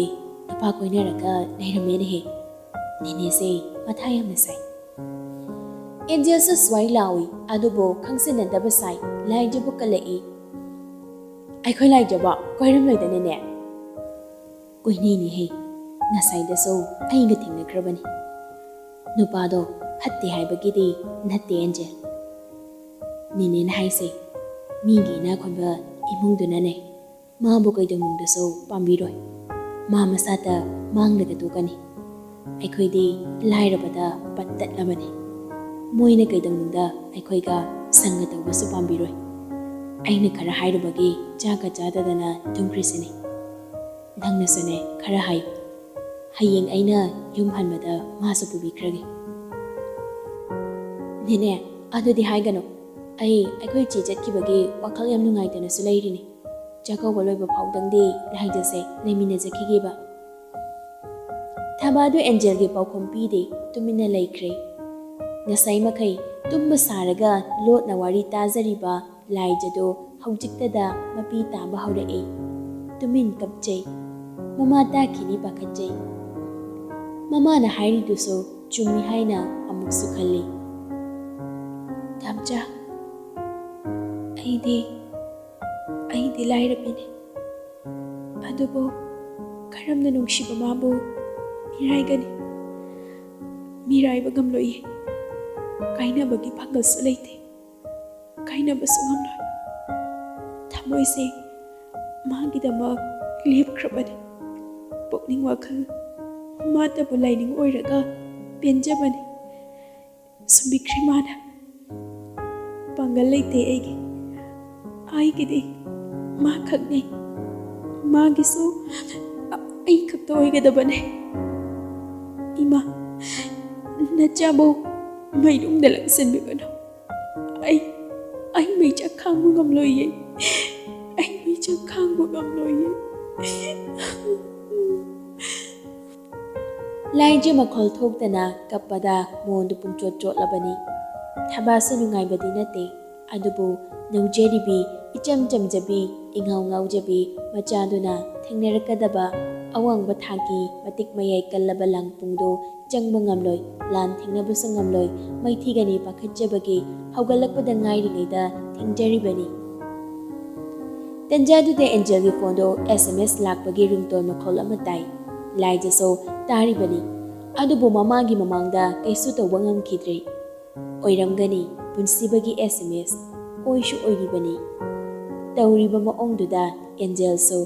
ꯅꯨꯄꯥ ꯀꯣꯏꯅꯔꯒ ꯂꯩꯔꯝꯃꯦꯅꯦꯍꯦ꯫ ꯅꯦꯅꯦꯁꯦ ꯃꯊꯥ ꯌꯥꯝꯅ ꯁꯥꯏ꯫" ꯑꯦꯟꯖꯦꯜꯁꯨ ꯁ꯭ꯋꯥꯏ ꯂꯥꯎꯏ, ꯑꯗꯨꯕꯨ ꯈꯪꯁꯤꯟꯅꯗꯕ ꯁꯥꯏ꯫ ꯂꯥꯏꯖꯕꯨ ꯀꯜꯂꯛꯏ꯫ "ꯑꯩꯈꯣꯏ ꯂꯥꯏꯖꯕ ꯀꯣꯏꯔꯝꯂꯣꯏꯗꯅꯅꯦ?" "ꯀꯣꯏꯅꯩꯅꯦꯍꯦ꯫ ꯉꯁꯥꯏꯗꯁꯨ ꯑꯩꯒ ꯊꯦꯡꯅꯈ꯭ꯔꯕꯅꯤ꯫ ꯅꯨꯄꯥꯗꯣ ꯐꯠꯇꯦ ꯍꯥꯏꯕꯒꯤꯗꯤ ꯅꯠꯇꯦ, ꯑꯦꯟꯖꯦꯜ꯫ ꯅꯦꯅꯦꯅ ꯍꯥꯏꯁꯦ ꯃꯤꯒꯤ ꯏꯅꯥꯛ ꯈꯨꯟꯕ ꯏꯃꯨꯡꯗꯨꯅꯅꯦ ꯃꯥꯕꯨ ꯀꯩꯗꯧꯅꯨꯡꯗꯁꯨ ꯄꯥꯝꯕꯤꯔꯣꯏ꯫ ꯃꯥ ꯃꯁꯥꯇ ꯃꯥꯡꯂꯒ ꯇꯣꯛꯀꯅꯤ꯫ ꯑꯩꯈꯣꯏꯗꯤ ꯂꯥꯏꯔꯕꯗ ꯄꯠ ꯇꯠꯂꯕꯅꯤ꯫ ꯃꯣꯏꯅ ꯀꯩꯗꯧꯅꯨꯡꯗ ꯑꯩꯈꯣꯏꯒ ꯁꯪꯒ ꯇꯧꯕꯁꯨ ꯄꯥꯝꯕꯤꯔꯣꯏ꯫ ꯑꯩꯅ ꯈꯔ ꯍꯥꯏꯔꯨꯕꯒꯤ ꯆꯥꯒ ꯆꯥꯗꯗꯅ ꯇꯨꯝꯈ꯭ꯔꯤꯁꯤꯅꯤ꯫ ꯅꯪꯅꯁꯨꯅꯦ ꯈꯔ ꯍꯥꯏꯌꯨ꯫ ꯍꯌꯦꯡ ꯑꯩꯅ ꯌꯨꯝ ꯍꯟꯕꯗ ꯃꯥꯁꯨ ꯄꯨꯕꯤꯈ꯭ꯔꯒꯦ꯫" "ꯅꯦꯅꯦ, ꯑꯗꯨꯗꯤ ꯍꯥꯏꯒꯅꯨ꯫ ꯑꯩ ꯑꯩꯈꯣꯏ ꯆꯦ ꯆꯠꯈꯤꯕꯒꯤ ꯋꯥꯈꯜ ꯌꯥꯝ ꯅꯨꯡꯉꯥꯏꯇꯅꯁꯨ ꯂꯩꯔꯤꯅꯤ꯫ ꯆꯥꯛꯀꯧꯕ ꯂꯣꯏꯕ ꯐꯥꯎꯗꯪꯗꯤ ꯂꯥꯏꯖꯁꯦ ꯂꯩꯃꯤꯟꯅꯖꯈꯤꯒꯦꯕ꯫" ꯊꯕꯥꯗꯨ ꯑꯦꯟꯖꯦꯜꯒꯤ ꯄꯥꯎꯈꯨꯝ ꯄꯤꯗꯦ, ꯇꯨꯃꯤꯟꯅ ꯂꯩꯈ꯭ꯔꯦ꯫ ꯉꯁꯥꯏ ꯃꯈꯩ ꯇꯨꯝꯕ ꯁꯥꯔꯒ ꯂꯣꯠꯅ ꯋꯥꯔꯤ ꯇꯥꯖꯔꯤꯕ ꯂꯥꯏꯖꯗꯣ ꯍꯧꯖꯤꯛꯇꯗ ꯃꯄꯤ ꯇꯥꯕ ꯍꯧꯔꯛꯏ꯫ ꯇꯨꯃꯤꯟ ꯀꯞꯆꯩ꯫ ꯃꯃꯥ ꯇꯥꯈꯤꯅꯤ ꯄꯥꯈꯠꯆꯩ꯫ ꯃꯃꯥꯅ ꯍꯥꯏꯔꯤꯗꯨꯁꯨ ꯆꯨꯝꯃꯤ ꯍꯥꯏꯅ ꯑꯃꯨꯛꯁꯨ ꯈꯜꯂꯤ꯫ "ꯊꯝꯆꯥ, ꯑꯩꯗꯤ, ꯑꯩꯗꯤ ꯂꯥꯏꯔꯕꯤꯅꯤ꯫ ꯑꯗꯨꯕꯨ ꯀꯔꯝꯅ ꯅꯨꯡꯁꯤꯕ ꯃꯥꯕꯨ ꯃꯤꯔꯥꯏꯒꯅꯤ? ꯃꯤꯔꯥꯏꯕ ꯉꯝꯂꯣꯏꯌꯦ꯫ ꯀꯥꯏꯅꯕꯒꯤ ꯄꯥꯡꯒꯜꯁꯨ ꯂꯩꯇꯦ꯫ ꯀꯥꯏꯅꯕꯁꯨ ꯉꯝꯂꯣꯏ꯫ ꯊꯃꯣꯏꯁꯦ ꯃꯥꯒꯤꯗꯃꯛ ꯂꯦꯞꯈ꯭ꯔꯕꯅꯤ꯫ ꯄꯨꯛꯅꯤꯡ ꯋꯥꯈꯜ ꯃꯥꯇꯕꯨ ꯂꯥꯏꯅꯤꯡ ꯑꯣꯏꯔꯒ ꯄꯦꯟꯖꯕꯅꯤ꯫ ꯁꯨꯝꯕꯤꯈ꯭ꯔꯦ ꯃꯥꯅ꯫ ꯄꯥꯡꯒꯜ ꯂꯩꯇꯦ ꯑꯩꯒꯤ꯫ ꯑꯩꯒꯤꯗꯤ ꯃꯥ ꯈꯛꯅꯤ꯫ ꯃꯥꯒꯤꯁꯨ ꯑꯩ ꯈꯛꯇ ꯑꯣꯏꯒꯗꯕꯅꯦ꯫ ꯏꯃꯥ, ꯅꯆꯥꯕꯨ ꯃꯩꯅꯨꯡꯗ ꯂꯪꯁꯤꯟꯕꯤꯒꯅꯨ꯫ ꯑꯩ, ꯑꯩ ꯃꯩꯆꯥꯛ ꯈꯥꯡꯕ ꯉꯝꯂꯣꯏꯌꯦ꯫ ꯑꯩ ꯃꯩꯆꯥꯛ ꯈꯥꯡꯕ ꯉꯝꯂꯣꯏꯌꯦ꯫" ꯂꯥꯏꯖ ꯃꯈꯣꯜ ꯊꯣꯛꯇꯅ ꯀꯞꯄꯗ ꯃꯣꯟꯗꯨ ꯄꯨꯡꯆꯣꯠ ꯆꯣꯠꯂꯕꯅꯤ꯫ ꯊꯕꯥꯁꯨ ꯅꯨꯡꯉꯥꯏꯕꯗꯤ ꯅꯠꯇꯦ, ꯑꯗꯨꯕꯨ ꯅꯧꯖꯔꯤꯕꯤ, ꯏꯆꯝ ꯆꯝꯖꯕꯤ, ꯏꯉꯥꯎ ꯉꯥꯎꯖꯕꯤ ꯃꯆꯥꯗꯨꯅ ꯊꯦꯡꯅꯔꯛꯀꯗꯕ ꯑꯋꯥꯡꯕ ꯊꯥꯛꯀꯤ ꯃꯇꯤꯛ ꯃꯌꯥꯏ ꯀꯜꯂꯕ ꯂꯥꯡꯄꯨꯡꯗꯨ ꯆꯪꯕ ꯉꯝꯂꯣꯏ, ꯂꯥꯟ ꯊꯦꯡꯅꯕꯁꯨ ꯉꯝꯂꯣꯏ, ꯃꯩꯊꯤꯒꯅꯤ ꯄꯥꯈꯠꯆꯕꯒꯤ ꯍꯧꯒꯠꯂꯛꯄꯗ ꯉꯥꯏꯔꯤꯉꯩꯗ ꯊꯦꯡꯖꯔꯤꯕꯅꯤ꯫ ꯇꯟꯖꯥꯗꯨꯗ ꯑꯦꯟꯖꯦꯜꯒꯤ ꯐꯣꯟꯗꯣ ꯑꯦꯁ ꯑꯦꯝ ꯑꯦꯁ ꯂꯥꯛꯄꯒꯤ ꯔꯤꯡꯇꯣꯟ ꯃꯈꯣꯜ ꯑꯃ ꯇꯥꯏ꯫ ꯂꯥꯏꯖꯁꯨ ꯇꯥꯔꯤꯕꯅꯤ, ꯑꯗꯨꯕꯨ ꯃꯃꯥꯒꯤ ꯃꯃꯥꯡꯗ ꯀꯩꯁꯨ ꯇꯧꯕ ꯉꯝꯈꯤꯗ꯭ꯔꯦ꯫ ꯑꯣꯏꯔꯝꯒꯅꯤ ꯄꯨꯟꯁꯤꯕꯒꯤ ꯑꯦꯁ ꯑꯦꯝ ꯑꯦꯁ, ꯑꯣꯏꯁꯨ ꯑꯣꯏꯔꯤꯕꯅꯤ꯫ ꯇꯧꯔꯤꯕ ꯃꯑꯣꯡꯗꯨꯗ ꯑꯦꯟꯖꯦꯜꯁꯨ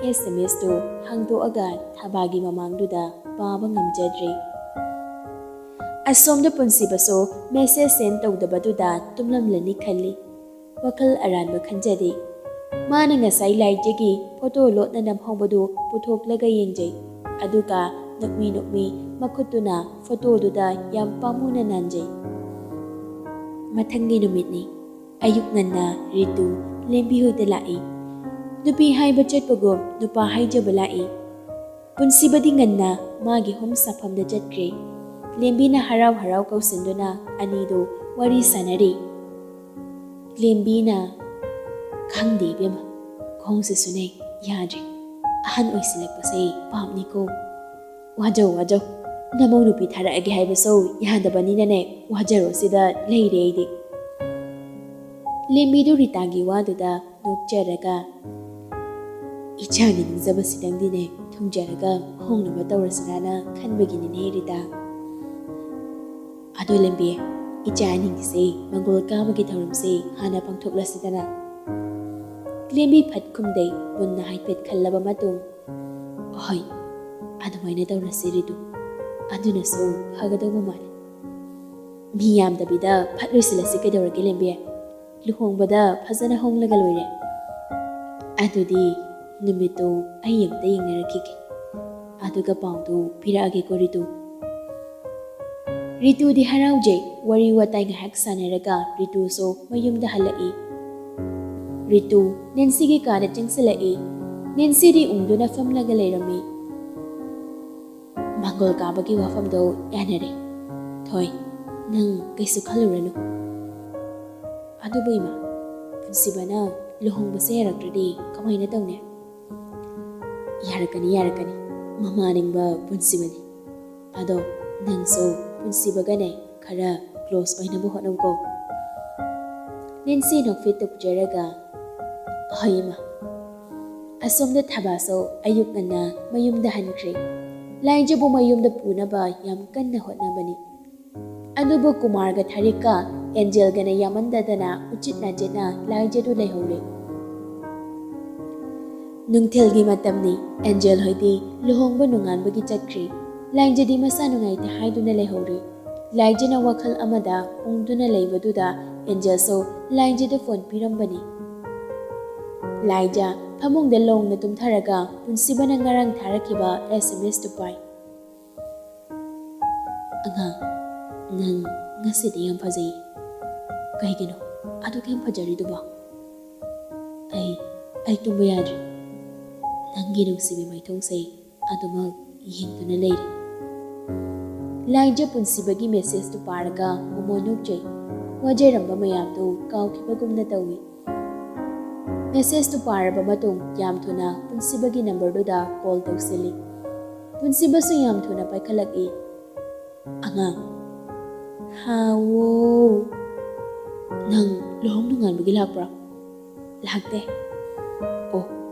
ꯑꯦꯁ ꯑꯦꯝ ꯑꯦꯁꯇꯨ ꯍꯥꯡꯗꯣꯛꯑꯒ ꯊꯕꯥꯒꯤ ꯃꯃꯥꯡꯗꯨꯗ ꯄꯥꯕ ꯉꯝꯖꯗ꯭ꯔꯦ꯫ ꯑꯁꯣꯝꯗ ꯄꯨꯟꯁꯤꯕꯁꯨ ꯃꯦꯁꯦꯖ ꯁꯦꯟ ꯇꯧꯗꯕꯗꯨꯗ ꯇꯨꯝꯂꯝꯂꯅꯤ ꯈꯜꯂꯤ꯫ ꯋꯥꯈꯜ ꯑꯔꯥꯟꯕ ꯈꯟꯖꯗꯦ꯫ ꯃꯥꯅ ꯉꯁꯥꯏ ꯂꯥꯏꯔꯤꯛꯇꯒꯤ ꯐꯣꯇꯣ ꯂꯣꯠꯅ ꯅꯝꯍꯧꯕꯗꯨ ꯄꯨꯊꯣꯛꯂꯒ ꯌꯦꯡꯖꯩ꯫ ꯑꯗꯨꯒ ꯅꯣꯛꯃꯤ ꯅꯣꯛꯃꯤ ꯃꯈꯨꯠꯇꯨꯅ ꯐꯣꯇꯣꯗꯨꯗ ꯌꯥꯝ ꯄꯥꯝꯃꯨꯅ ꯅꯥꯟꯖꯩ꯫ ꯃꯊꯪꯒꯤ ꯅꯨꯃꯤꯠꯅꯤ꯫ ꯑꯌꯨꯛ ꯉꯟꯅ ꯔꯤꯇꯨ ꯂꯦꯝꯕꯤ ꯍꯣꯏꯗ ꯂꯥꯛꯏ꯫ ꯅꯨꯄꯤ ꯍꯥꯏꯕ ꯆꯠꯄꯒꯨꯝ ꯅꯨꯄꯥ ꯍꯥꯏꯖꯕ ꯂꯥꯛꯏ꯫ ꯄꯨꯟꯁꯤꯕꯗꯤ ꯉꯟꯅ ꯃꯥꯒꯤ ꯍꯣꯝ ꯁꯥꯐꯝꯗ ꯆꯠꯈ꯭ꯔꯦ꯫ ꯂꯦꯝꯕꯤꯅ ꯍꯔꯥꯎ ꯍꯔꯥꯎ ꯀꯧꯁꯤꯟꯗꯨꯅ ꯑꯅꯤꯗꯨ ꯋꯥꯔꯤ ꯁꯥꯟꯅꯔꯤ꯫ ꯂꯦꯝꯕꯤꯅ, "ꯈꯪꯗꯦ ꯏꯕꯦꯝꯃ, ꯈꯣꯡꯁꯤꯁꯨꯅꯦ ꯌꯥꯗ꯭ꯔꯦ꯫ ꯑꯍꯟ ꯑꯣꯏꯁꯤꯜꯂꯛꯄꯁꯦ ꯄꯥꯞꯅꯤꯀꯣ꯫ ꯋꯥꯖꯧ ꯋꯥꯖꯧ, ꯅꯃꯧ ꯅꯨꯄꯤ ꯊꯥꯔꯛꯑꯒꯦ ꯍꯥꯏꯕꯁꯨ ꯌꯥꯗꯕꯅꯤꯅꯅꯦ, ꯋꯥꯖꯔꯣ ꯁꯤꯗ ꯂꯩꯔꯦ ꯑꯩꯗꯤ"꯫ ꯂꯦꯝꯕꯤꯗꯨ ꯔꯤꯇꯥꯒꯤ ꯋꯥꯗꯨꯗ ꯅꯣꯛꯆꯔꯒ, "ꯏꯆꯥꯅ ꯅꯤꯡꯖꯕꯁꯤꯗꯪꯗꯤꯅꯦ ꯊꯨꯡꯖꯔꯒ ꯍꯣꯡꯅꯕ ꯇꯧꯔꯁꯤꯔꯥꯅ ꯈꯟꯕꯒꯤꯅꯤꯅꯦ ꯔꯤꯇꯥ꯫ ꯑꯗꯣ ꯂꯦꯝꯕꯤ, ꯏꯆꯥ ꯑꯅꯤꯒꯤꯁꯦ ꯃꯪꯒꯣꯜ ꯀꯥꯕꯒꯤ ꯊꯧꯔꯝꯁꯦ ꯍꯥꯟꯅ ꯄꯥꯡꯊꯣꯛꯂꯁꯤꯗꯅ"꯫ ꯂꯦꯝꯕꯤ ꯐꯠ ꯈꯨꯝꯗꯩ, ꯃꯨꯟꯅ ꯍꯥꯏꯐꯦꯠ ꯈꯜꯂꯕ ꯃꯇꯨꯡ, "ꯍꯣꯏ, ꯑꯗꯨꯃꯥꯏꯅ ꯇꯧꯔꯁꯤ ꯔꯤꯇꯨ꯫ ꯑꯗꯨꯅꯁꯨ ꯐꯒꯗꯧꯕ ꯃꯥꯜꯂꯦ꯫ ꯃꯤ ꯌꯥꯝꯗꯕꯤꯗ ꯐꯠ ꯂꯣꯏꯁꯤꯜꯂꯁꯤ ꯀꯩꯗꯧꯔꯒꯦ ꯂꯦꯝꯕꯤ? ꯂꯨꯍꯣꯡꯕꯗ ꯐꯖꯅ ꯍꯣꯡꯂꯒ ꯂꯣꯏꯔꯦ꯫ ꯑꯗꯨꯗꯤ ꯅꯨꯃꯤꯠꯇꯣ ꯑꯩ ꯑꯝꯇ ꯌꯦꯡꯅꯔꯛꯈꯤꯒꯦ꯫ ꯑꯗꯨꯒ ꯄꯥꯎꯗꯨ ꯄꯤꯔꯛꯑꯒꯦꯀꯣ ꯔꯤꯇꯨ"꯫ ꯔꯤꯇꯨꯗꯤ ꯍꯔꯥꯎꯖꯩ꯫ ꯋꯥꯔꯤ ꯋꯥꯇꯥꯏ ꯉꯥꯏꯍꯥꯛ ꯁꯥꯟꯅꯔꯒ ꯔꯤꯇꯨꯁꯨ ꯃꯌꯨꯝꯗ ꯍꯜꯂꯛꯏ꯫ ꯔꯤꯇꯨ ꯅꯦꯟꯁꯤꯒꯤ ꯀꯥꯗ ꯆꯪꯁꯤꯜꯂꯛꯏ꯫ ꯅꯦꯟꯁꯤꯗꯤ ꯎꯪꯗꯨꯅ ꯐꯝꯂꯒ ꯂꯩꯔꯝꯃꯤ꯫ "ꯃꯪꯒꯣꯜ ꯀꯥꯕꯒꯤ ꯋꯥꯐꯝꯗꯣ ꯌꯥꯅꯔꯦ꯫ ꯊꯣꯏ, ꯅꯪ ꯀꯩꯁꯨ ꯈꯜꯂꯨꯔꯅꯨ꯫ ꯑꯗꯨꯕꯨ ꯏꯃꯥ, ꯄꯨꯟꯁꯤꯕꯅ ꯂꯨꯍꯣꯡꯕꯁꯦ ꯌꯥꯔꯛꯇ꯭ꯔꯗꯤ ꯀꯃꯥꯏꯅ ꯇꯧꯅꯤ?" "ꯌꯥꯔꯛꯀꯅꯤ, ꯌꯥꯔꯛꯀꯅꯤ꯫ ꯃꯃꯥ ꯅꯤꯡꯕ ꯄꯨꯟꯁꯤꯕꯅꯤ꯫ ꯑꯗꯣ ꯅꯪꯁꯨ ꯄꯨꯟꯁꯤꯕꯒꯅꯦ ꯈꯔ ꯀ꯭ꯂꯣꯁ ꯑꯣꯏꯅꯕ ꯍꯣꯠꯅꯧꯀꯣ꯫ ꯅꯦꯟꯁꯤ ꯅꯣꯛꯐꯦꯠ ꯇꯧꯖꯔꯒ, "ꯍꯣꯏ ꯏꯃꯥ꯫" ꯑꯁꯣꯝꯗ ꯊꯕꯥꯁꯨ ꯑꯌꯨꯛ ꯉꯟꯅ ꯃꯌꯨꯝꯗ ꯍꯟꯈ꯭ꯔꯦ꯫ ꯂꯥꯏꯖꯕꯨ ꯃꯌꯨꯝꯗ ꯄꯨꯅꯕ ꯌꯥꯝ ꯀꯟꯅ ꯍꯣꯠꯅꯕꯅꯤ꯫ ꯑꯗꯨꯕꯨ ꯀꯨꯃꯥꯔꯒ ꯊꯥꯔꯤꯛꯀ ꯑꯦꯟꯖꯦꯜꯒꯅ ꯌꯥꯝꯃꯟꯗꯗꯅ ꯎꯆꯤꯠ ꯅꯥꯆꯤꯠꯅ ꯂꯥꯏꯖꯗꯨ ꯂꯩꯍꯧꯔꯦ꯫ ꯅꯨꯡꯊꯤꯜꯒꯤ ꯃꯇꯝꯅꯤ꯫ ꯑꯦꯟꯖꯦꯜ ꯍꯣꯏꯗꯤ ꯂꯨꯍꯣꯡꯕ ꯅꯣꯡꯉꯥꯟꯕꯒꯤ ꯆꯠꯈ꯭ꯔꯦ꯫ ꯂꯥꯏꯖꯗꯤ ꯃꯁꯥ ꯅꯨꯡꯉꯥꯏꯇꯦ ꯍꯥꯏꯗꯨꯅ ꯂꯩꯍꯧꯔꯦ꯫ ꯂꯥꯏꯖꯅ ꯋꯥꯈꯜ ꯑꯃꯗ ꯎꯪꯗꯨꯅ ꯂꯩꯕꯗꯨꯗ ꯑꯦꯟꯖꯦꯜꯁꯨ ꯂꯥꯏꯖꯗ ꯐꯣꯟ ꯄꯤꯔꯝꯕꯅꯤ꯫ ꯂꯥꯏꯖ ꯐꯃꯨꯡꯗ ꯂꯣꯡꯅ ꯇꯨꯝꯊꯔꯒ ꯄꯨꯟꯁꯤꯕꯅ ꯉꯔꯥꯡ ꯊꯥꯔꯛꯈꯤꯕ ꯑꯦꯁ ꯑꯦꯝ ꯑꯦꯁꯇꯨ ꯄꯥꯏ꯫ "ꯑꯉꯥꯡ, ꯅꯪ ꯉꯁꯤꯗꯤ ꯌꯥꯝ ꯐꯖꯩ꯫ ꯀꯩꯒꯤꯅꯣ ꯑꯗꯨꯛ ꯌꯥꯝ ꯐꯖꯔꯤꯗꯨꯕꯣ?" "ꯑꯩ, ꯑꯩ ꯇꯨꯝꯕ ꯌꯥꯗ꯭ꯔꯤ꯫ ꯅꯪꯒꯤ ꯅꯨꯡꯁꯤꯕꯤ ꯃꯥꯏꯊꯣꯡꯁꯦ ꯑꯗꯨꯃꯛ ꯌꯦꯡꯗꯨꯅ ꯂꯩꯔꯤ꯫" ꯂꯥꯏꯖ ꯄꯨꯟꯁꯤꯕꯒꯤ ꯃꯦꯁꯦꯖꯇꯨ ꯄꯥꯔꯒ ꯃꯣꯃꯣꯟ ꯅꯣꯛꯆꯩ꯫ ꯋꯥꯖꯔꯝꯕ ꯃꯌꯥꯝꯗꯨ ꯀꯥꯎꯈꯤꯕꯒꯨꯝꯅ ꯇꯧꯏ꯫ ꯃꯦꯁꯦꯖꯇꯨ ꯄꯥꯔꯕ ꯃꯇꯨꯡ ꯌꯥꯝ ꯊꯨꯅ ꯄꯨꯟꯁꯤꯕꯒꯤ ꯅꯝꯕꯔꯗꯨꯗ ꯀꯣꯜ ꯇꯧꯁꯤꯜꯂꯤ꯫ ꯄꯨꯟꯁꯤꯕꯁꯨ ꯌꯥꯝ ꯊꯨꯅ ꯄꯥꯏꯈꯠꯂꯛꯏ꯫ "ꯑꯉꯥꯡ꯫" "ꯍꯥꯎꯋꯣ꯫" "ꯅꯪ ꯂꯨꯍꯣꯡ ꯅꯣꯡꯉꯥꯟꯕꯒꯤ ꯂꯥꯛꯄ꯭ꯔꯥ?" "ꯂꯥꯛꯇꯦ꯫" "ꯑꯣ,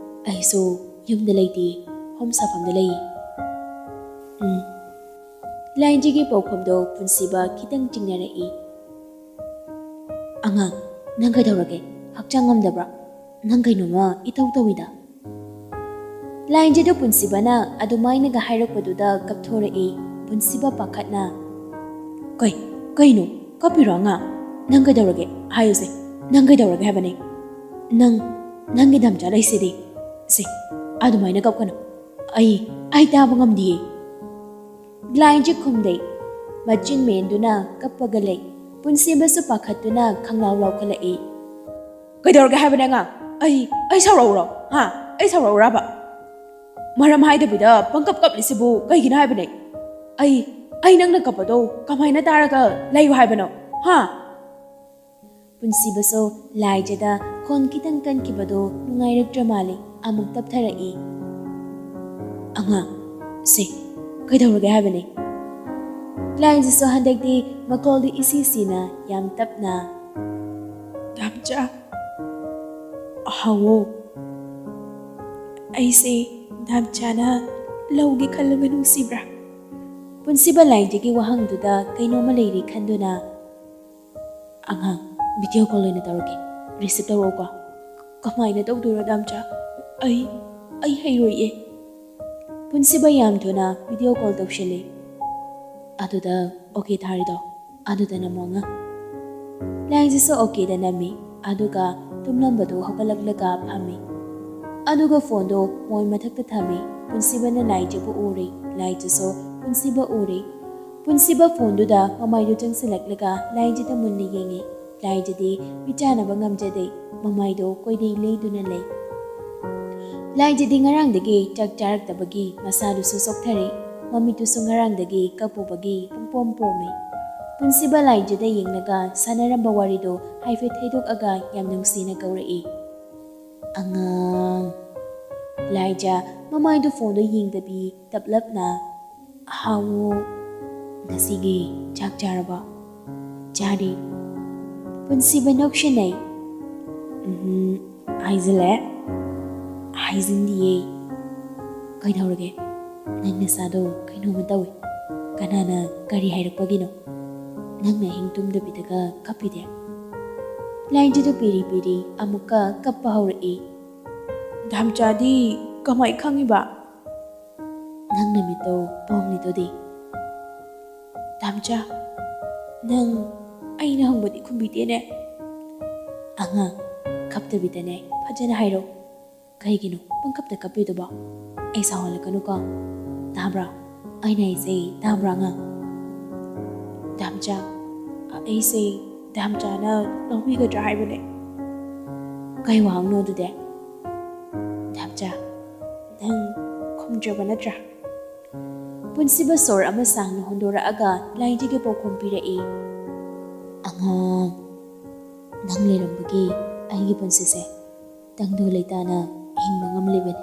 ꯑꯩꯁꯨ ꯌꯨꯝꯗ ꯂꯩꯇꯦ, ꯍꯣꯝ ꯁꯥꯐꯝꯗ ꯂꯩꯌꯦ꯫" "ꯎꯝ꯫" ꯂꯥꯏꯟꯖꯤꯒꯤ ꯄꯥꯎꯈꯨꯝꯗꯣ ꯄꯨꯟꯁꯤꯕ ꯈꯤꯇꯪ ꯆꯤꯡꯅꯔꯛꯏ꯫ "ꯑꯉꯥꯡ, ꯅꯪ ꯀꯩꯗꯧꯔꯒꯦ? ꯍꯛꯆꯥꯡ ꯉꯝꯗꯕ꯭ꯔꯥ? ꯅꯪ ꯀꯩꯅꯣꯝꯃ ꯏꯇꯧ ꯇꯧꯏꯗ꯫" ꯂꯥꯏꯟꯖꯤꯗ ꯄꯨꯟꯁꯤꯕꯅ ꯑꯗꯨꯃꯥꯏꯅꯒ ꯍꯥꯏꯔꯛꯄꯗꯨꯗ ꯀꯞꯊꯣꯔꯛꯏ꯫ ꯄꯨꯟꯁꯤꯕ ꯄꯥꯈꯠꯅ, "ꯀꯩ, ꯀꯩꯅꯣ? ꯀꯞꯄꯤꯔꯣ ꯑꯉꯥꯡ? ꯅꯪ ꯀꯩꯗꯧꯔꯒꯦ? ꯍꯥꯏꯌꯨꯁꯦ, ꯅꯪ ꯀꯩꯗꯧꯔꯒꯦ ꯍꯥꯏꯕꯅꯦ? ꯅꯪ, ꯅꯪꯒꯤ ꯗꯝꯆꯥ ꯂꯩꯁꯤꯗꯤ꯫ ꯁꯦ, ꯑꯗꯨꯃꯥꯏꯅ ꯀꯞꯀꯅꯨ꯫ ꯑꯩ, ꯑꯩ ꯇꯥꯕ ꯉꯝꯗꯤꯌꯦ꯫" ꯂꯥꯏꯟꯖꯤ ꯈꯨꯝꯗꯦ꯫ ꯃꯆꯤꯟ ꯃꯦꯟꯗꯨꯅ ꯀꯞꯄꯒ ꯂꯩ꯫ ꯄꯨꯟꯁꯤꯕꯁꯨ ꯄꯥꯈꯠꯇꯨꯅ ꯈꯪꯂꯥꯎ ꯂꯥꯎꯈꯠꯂꯛꯏ꯫ "ꯀꯩꯗꯧꯔꯒꯦ ꯍꯥꯏꯕꯅꯦ ꯑꯉꯥꯡ? ꯑꯩ, ꯑꯩ ꯁꯥꯎꯔꯛꯎꯔꯣ? ꯍꯥ? ꯑꯩ ꯁꯥꯎꯔꯛꯎꯔꯕ? ꯃꯔꯝ ꯍꯥꯏꯗꯕꯤꯗ ꯄꯪꯀꯞ ꯀꯞꯂꯤꯁꯤꯕꯨ ꯀꯩꯒꯤꯅꯣ ꯍꯥꯏꯕꯅꯦ? ꯑꯩ, ꯑꯩ ꯅꯪꯅ ꯀꯞꯄꯗꯣ ꯀꯃꯥꯏꯅ ꯇꯥꯔꯒ ꯂꯩꯌꯨ ꯍꯥꯏꯕꯅꯣ? ꯍꯥ?" ꯄꯨꯟꯁꯤꯕꯁꯨ ꯂꯥꯏꯖꯗ ꯈꯣꯟ ꯈꯤꯇꯪ ꯀꯟꯈꯤꯕꯗꯣ ꯅꯨꯡꯉꯥꯏꯔꯛꯇ꯭ꯔ ꯃꯥꯜꯂꯦ꯫ ꯑꯃꯨꯛ ꯇꯞꯊꯔꯛꯏ꯫ "ꯑꯉꯥꯡ, ꯁꯦ, ꯀꯩꯗꯧꯔꯒꯦ ꯍꯥꯏꯕꯅꯦ? ꯂꯥꯏꯖꯁꯨ ꯍꯟꯗꯛꯇꯤ ꯃꯈꯣꯜꯗꯨ ꯏꯁꯤ ꯁꯤꯅ ꯌꯥꯝ ꯇꯞꯅ, "ꯗꯥꯝꯆꯥ, ꯍꯥꯎꯋꯣ꯫ ꯑꯩꯁꯦ ꯗꯥꯝꯆꯥꯅ ꯂꯧꯒꯦ ꯈꯜꯂꯒ ꯅꯨꯡꯁꯤꯕ꯭ꯔꯥ?" ꯄꯨꯟꯁꯤꯕ ꯂꯥꯏꯖꯒꯤ ꯋꯥꯍꯪꯗꯨꯗ ꯀꯩꯅꯣꯝꯃ ꯂꯩꯔꯤ ꯈꯟꯗꯨꯅ, "ꯑꯉꯥꯡ, ꯚꯤꯗꯤꯑꯣ ꯀꯣꯜ ꯑꯣꯏꯅ ꯇꯧꯔꯛꯀꯦ, ꯔꯤꯁꯤꯞ ꯇꯧꯔꯛꯎꯀꯣ꯫" "ꯀꯃꯥꯏꯅ ꯇꯧꯗꯣꯏꯔꯣ ꯗꯥꯝꯆꯥ? ꯑꯩ, ꯑꯩ ꯍꯩꯔꯣꯏꯌꯦ꯫" ꯄꯨꯟꯁꯤꯕ ꯌꯥꯝ ꯊꯨꯅ ꯚꯤꯗꯤꯑꯣ ꯀꯣꯜ ꯇꯧꯁꯤꯜꯂꯤ꯫ ꯑꯗꯨꯗ ꯑꯣꯀꯦ ꯊꯥꯔꯤꯗꯣ, ꯑꯗꯨꯗ ꯅꯝꯃꯣ ꯑꯉꯥꯡ꯫ ꯂꯥꯏꯖꯁꯨ ꯑꯣꯀꯦꯗ ꯅꯝꯃꯤ, ꯑꯗꯨꯒ ꯇꯨꯝꯂꯝꯕꯗꯨ ꯍꯧꯒꯠꯂꯛꯂꯒ ꯐꯝꯃꯤ꯫ ꯑꯗꯨꯒ ꯐꯣꯟꯗꯣ ꯃꯣꯟ ꯃꯊꯛꯇ ꯊꯝꯃꯤ꯫ ꯄꯨꯟꯁꯤꯕꯅ ꯂꯥꯏꯖꯕꯨ ꯎꯔꯤ, ꯂꯥꯏꯖꯁꯨ ꯄꯨꯟꯁꯤꯕ ꯎꯔꯤ꯫ ꯄꯨꯟꯁꯤꯕ ꯐꯣꯟꯗꯨꯗ ꯃꯃꯥꯏꯗꯨ ꯆꯪꯁꯤꯜꯂꯛꯂꯒ ꯂꯥꯏꯖꯗ ꯃꯨꯟꯅ ꯌꯦꯡꯉꯤ꯫ ꯂꯥꯏꯖꯗꯤ ꯃꯤꯠ ꯆꯥꯅꯕ ꯉꯝꯖꯗꯦ, ꯃꯃꯥꯏꯗꯣ ꯀꯣꯏꯗꯩ ꯂꯩꯗꯨꯅ ꯂꯩ꯫ ꯂꯥꯏꯖꯗꯤ ꯉꯔꯥꯡꯗꯒꯤ ꯆꯥꯛ ꯆꯥꯔꯛꯇꯕꯒꯤ ꯃꯁꯥꯗꯨꯁꯨ ꯆꯣꯛꯊꯔꯦ, ꯃꯃꯤꯠꯇꯨꯁꯨ ꯉꯔꯥꯡꯗꯒꯤ ꯀꯞꯄꯨꯕꯒꯤ ꯄꯨꯡꯄꯣꯝ ꯄꯣꯝꯃꯤ꯫ ꯄꯨꯟꯁꯤꯕ ꯂꯥꯏꯖꯗ ꯌꯦꯡꯂꯒ ꯁꯥꯟꯅꯔꯝꯕ ꯋꯥꯔꯤꯗꯣ ꯍꯥꯏꯐꯦꯠ ꯊꯩꯗꯣꯛꯑꯒ ꯌꯥꯝ ꯅꯨꯡꯁꯤꯅ ꯀꯧꯔꯛꯏ, "ꯑꯉꯥꯡ꯫" ꯂꯥꯏꯖ ꯃꯃꯥꯏꯗꯨ ꯐꯣꯟꯗꯣ ꯌꯦꯡꯗꯕꯤ ꯇꯞꯂꯞꯅ, "ꯍꯥꯎꯋꯣ, ꯉꯁꯤꯒꯤ ꯆꯥꯛ ꯆꯥꯔꯕꯣ?" "ꯆꯥꯔꯦ꯫" ꯄꯨꯟꯁꯤꯕ ꯅꯣꯛꯁꯤꯟꯅꯩ꯫ "ꯎꯝ, ꯍꯥꯏꯖꯤꯜꯂꯦ?" "ꯍꯥꯏꯖꯤꯟꯗꯤꯌꯦ꯫" "ꯀꯩꯗꯧꯔꯒꯦ? ꯅꯪ ꯅꯁꯥꯗꯣ ꯀꯩꯅꯣꯝꯃ ꯇꯧꯏ꯫ ꯀꯅꯥꯅ ꯀꯔꯤ ꯍꯥꯏꯔꯛꯄꯒꯤꯅꯣ? ꯅꯪꯅ ꯑꯍꯤꯡ ꯇꯨꯝꯗꯕꯤꯗꯒ ꯀꯞꯄꯤꯗꯦ?" ꯂꯥꯏꯖꯗꯨ ꯄꯤꯔꯤ ꯄꯤꯔꯤ ꯑꯃꯨꯛꯀ ꯀꯞꯄ ꯍꯧꯔꯛꯏ꯫ "ꯗꯥꯝꯆꯥꯗꯤ ꯀꯃꯥꯏ ꯈꯪꯉꯤꯕ?" "ꯅꯪ ꯅꯃꯤꯠꯇꯣ ꯄꯣꯝꯂꯤꯗꯨꯗꯤ꯫" "ꯗꯥꯝꯆꯥ, ꯅꯪ ꯑꯩꯅ ꯍꯪꯕꯗꯤ ꯈꯨꯝꯕꯤꯗꯦꯅꯦ꯫" "ꯑꯉꯥꯡ, ꯀꯞꯇꯕꯤꯗꯅꯦ ꯐꯖꯅ ꯍꯥꯏꯔꯣ꯫ ꯀꯩꯒꯤꯅꯣ ꯄꯪꯀꯞꯇ ꯀꯞꯄꯤꯗꯨꯕꯣ? ꯑꯩ ꯁꯥꯎꯍꯜꯂꯛꯀꯅꯨꯀꯣ꯫ ꯇꯥꯕ꯭ꯔꯥ? ꯑꯩꯅ ꯍꯥꯏꯁꯦ ꯇꯥꯕ꯭ꯔꯥ ꯑꯉꯥꯡ?" "ꯗꯥꯝꯆꯥ, ꯑꯩꯁꯦ ꯗꯥꯝꯆꯥꯅ ꯂꯧꯕꯤꯒꯗ꯭ꯔꯥ ꯍꯥꯏꯕꯅꯦ꯫" "ꯀꯩ ꯋꯥꯍꯪꯅꯣ ꯑꯗꯨꯗꯤ?" "ꯗꯥꯝꯆꯥ, ꯅꯪ ꯈꯨꯝꯗ꯭ꯔꯕ ꯅꯠꯇ꯭ꯔꯥ?" ꯄꯨꯟꯁꯤꯕ ꯁꯣꯔ ꯑꯃ ꯁꯥꯡꯅ ꯍꯣꯟꯗꯣꯔꯛꯑꯒ ꯂꯥꯏꯖꯒꯤ ꯄꯥꯎꯈꯨꯝ ꯄꯤꯔꯛꯏ꯫ "ꯑꯉꯥꯡ, ꯅꯪ ꯂꯩꯔꯝꯕꯒꯤ ꯑꯩꯒꯤ ꯄꯨꯟꯁꯤꯁꯦ ꯇꯪꯗꯨ ꯂꯩꯇꯥꯅ ꯍꯤꯡꯕ ꯉꯝꯂꯤꯕꯅꯤ꯫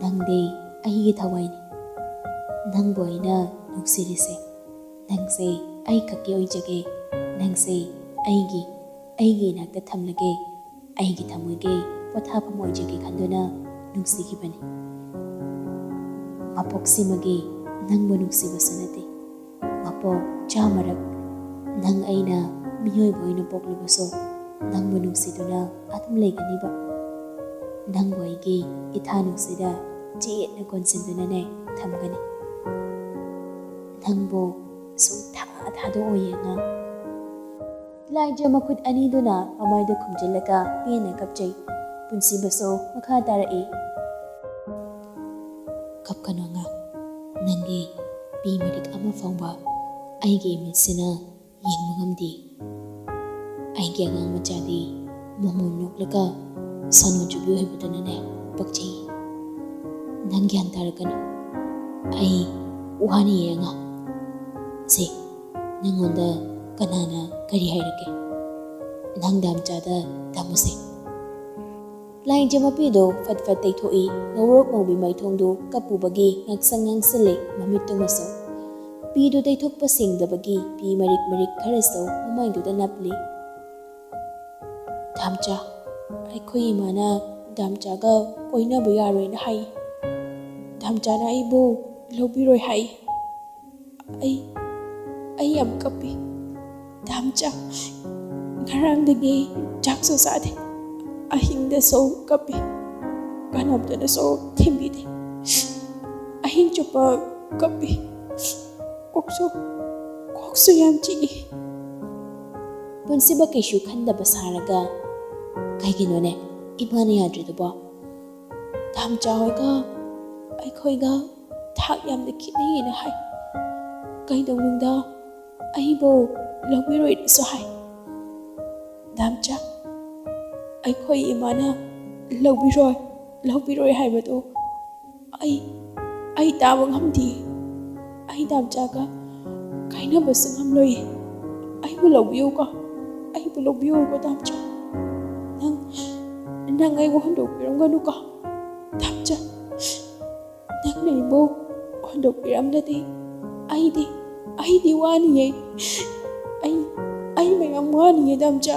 ꯅꯪꯗꯤ ꯑꯩꯒꯤ ꯊꯋꯥꯏꯅꯤ꯫ ꯅꯪꯕꯨ ꯑꯩꯅ ꯅꯨꯡꯁꯤꯔꯤꯁꯦ, ꯅꯪꯁꯦ ꯑꯩ ꯈꯛꯀꯤ ꯑꯣꯏꯖꯒꯦ, ꯅꯪꯁꯦ ꯑꯩꯒꯤ, ꯑꯩꯒꯤ ꯏꯅꯥꯛꯇ ꯊꯝꯂꯒꯦ, ꯑꯩꯒꯤ ꯊꯃꯣꯏꯒꯤ ꯄꯣꯊꯥꯐꯝ ꯑꯣꯏꯖꯒꯦ ꯈꯟꯗꯨꯅ ꯅꯨꯡꯁꯤꯈꯤꯕꯅꯤ꯫ ꯃꯄꯣꯛꯁꯤꯃꯒꯤ ꯅꯪꯕꯨ ꯅꯨꯡꯁꯤꯕꯁꯨ ꯅꯠꯇꯦ, ꯃꯄꯣꯛ ꯆꯥꯝꯃꯔꯛ ꯅꯪ ꯑꯩꯅ ꯃꯤꯑꯣꯏꯕ ꯑꯣꯏꯅ ꯄꯣꯛꯂꯕꯁꯨ, ꯅꯪꯕꯨ ꯅꯨꯡꯁꯤꯗꯨꯅ ꯑꯗꯨꯝ ꯂꯩꯒꯅꯤꯕ꯫ ꯅꯪꯕꯨ ꯑꯩꯒꯤ ꯏꯊꯥ ꯅꯨꯡꯁꯤꯗ ꯆꯦꯠꯅ ꯀꯣꯟꯁꯤꯟꯗꯨꯅꯅꯦ ꯊꯝꯒꯅꯤ꯫ ꯅꯪꯕꯨ ꯁꯨꯡꯊꯥ ꯊꯥꯗꯣꯛꯑꯣꯏ ꯑꯉꯥꯡ꯫ ꯂꯥꯏꯖ ꯃꯈꯨꯠ ꯑꯅꯤꯗꯨꯅ ꯃꯃꯥꯏꯗ ꯈꯨꯝꯖꯤꯜꯂꯒ ꯄꯦꯟꯅ ꯀꯞꯆꯩ꯫ ꯄꯨꯟꯁꯤꯕꯁꯨ ꯃꯈꯥ ꯇꯥꯔꯛꯏ꯫ ꯀꯞꯀꯅꯨ ꯑꯉꯥꯡ, ꯅꯪꯒꯤ ꯄꯤ ꯃꯔꯤꯛ ꯑꯃ ꯐꯥꯎꯕ ꯑꯩꯒꯤ ꯏꯃꯤꯠꯁꯤꯅ ꯌꯦꯡꯕ ꯉꯝꯗꯦ꯫ ꯑꯩꯒꯤ ꯑꯉꯥꯡ ꯃꯆꯥꯗꯤ ꯃꯣꯃꯣꯟ ꯅꯣꯛꯂꯒ ꯁꯣꯅꯣ ꯆꯨꯕꯤ ꯑꯣꯏꯕꯗꯨꯅꯅꯦ ꯄꯛꯆꯩ꯫ ꯅꯪ ꯒ꯭ꯌꯥꯟ ꯇꯥꯔꯛꯀꯅꯨ, ꯑꯩ ꯋꯥꯅꯤꯌꯦ ꯑꯉꯥꯡ꯫ ꯁꯦ, ꯅꯪꯉꯣꯟꯗ ꯀꯅꯥꯅ ꯀꯔꯤ ꯍꯥꯏꯔꯛꯀꯦ? ꯅꯪ ꯗꯥꯝꯆꯥꯗ ꯇꯝꯃꯨꯁꯦ꯫ ꯂꯥꯏꯖ ꯃꯄꯤꯗꯨ ꯐꯠ ꯐꯠ ꯇꯩꯊꯣꯛꯏ꯫ ꯉꯧꯔꯣꯛ ꯉꯧꯕꯤ ꯃꯥꯏꯊꯣꯡꯗꯨ ꯀꯞꯄꯨꯕꯒꯤ ꯉꯥꯛꯁꯪ ꯉꯥꯡꯁꯤꯜꯂꯤ꯫ ꯃꯃꯤꯠꯇꯨꯃꯁꯨ ꯄꯤꯗꯨ ꯇꯩꯊꯣꯛꯄ ꯁꯦꯡꯗꯕꯒꯤ ꯄꯤ ꯃꯔꯤꯛ ꯃꯔꯤꯛ ꯈꯔꯁꯨ ꯃꯃꯥꯏꯗꯨꯗ ꯅꯞꯂꯤ꯫ "ꯗꯥꯝꯆꯥ, ꯑꯩꯈꯣꯏ ꯏꯃꯥꯅ ꯗꯥꯝꯆꯥꯒ ꯀꯣꯏꯅꯕ ꯌꯥꯔꯣꯏꯅ ꯍꯥꯏ꯫ ꯗꯥꯝꯆꯥꯅ ꯑꯩꯕꯨ ꯂꯧꯕꯤꯔꯣꯏ ꯍꯥꯏ꯫ ꯑꯩ, ꯑꯩ ꯌꯥꯝ ꯀꯞꯄꯤ꯫ ꯗꯥꯝꯆꯥ, ꯉꯔꯥꯡꯗꯒꯤ ꯆꯥꯛꯁꯨ ꯆꯥꯗꯦ꯫ ꯑꯍꯤꯡꯗꯁꯨ ꯀꯞꯄꯤ꯫ ꯀꯅꯥꯝꯇꯅꯁꯨ ꯊꯦꯝꯕꯤꯗꯦ꯫ ꯑꯍꯤꯡ ꯆꯨꯞꯄ ꯀꯞꯄꯤ꯫ ꯀꯣꯛꯁꯨ, ꯀꯣꯛꯁꯨ ꯌꯥꯝ ꯆꯤꯛꯏ꯫" ꯄꯨꯟꯁꯤꯕ ꯀꯩꯁꯨ ꯈꯟꯗꯕ ꯁꯥꯔꯒ, "ꯀꯩꯒꯤꯅꯣꯅꯦ ꯏꯃꯥꯅ ꯌꯥꯗ꯭ꯔꯤꯗꯨꯕꯣ? ꯗꯥꯝꯆꯥ ꯍꯣꯏꯒ ꯑꯩꯈꯣꯏꯒ ꯊꯥꯛ ꯌꯥꯝꯅ ꯈꯦꯠꯅꯩꯌꯦꯅ ꯍꯥꯏ꯫ ꯀꯩꯗꯧꯅꯨꯡꯗ ꯑꯩꯕꯨ ꯂꯧꯕꯤꯔꯣꯏꯅꯁꯨ ꯍꯥꯏ꯫ ꯗꯥꯝꯆꯥ, ꯑꯩꯈꯣꯏ ꯏꯃꯥꯅ ꯂꯧꯕꯤꯔꯣꯏ, ꯂꯧꯕꯤꯔꯣꯏ ꯍꯥꯏꯕꯗꯨ ꯑꯩ, ꯑꯩ ꯇꯥꯕ ꯉꯝꯗꯦ꯫ ꯑꯩ ꯗꯥꯝꯆꯥꯒ ꯀꯥꯏꯅꯕꯁꯨ ꯉꯝꯂꯣꯏꯌꯦ꯫ ꯑꯩꯕꯨ ꯂꯧꯕꯤꯌꯨꯀꯣ, ꯑꯩꯕꯨ ꯂꯧꯕꯤꯌꯨꯀꯣ ꯗꯥꯝꯆꯥ꯫ ꯅꯪ, ꯅꯪ ꯑꯩꯕꯨ ꯍꯨꯟꯗꯣꯛꯄꯤꯔꯝꯒꯅꯨꯀꯣ ꯗꯥꯝꯆꯥ꯫ ꯅꯪꯅ ꯑꯩꯕꯨ ꯍꯨꯟꯗꯣꯛꯄꯤꯔꯝꯗ꯭ꯔꯗꯤ ꯑꯩꯗꯤ, ꯑꯩꯗꯤ ꯋꯥꯅꯤꯌꯦ꯫ ꯑꯩ, ꯑꯩ ꯃꯌꯥꯝ ꯋꯥꯅꯤꯌꯦ, ꯗꯥꯝꯆꯥ꯫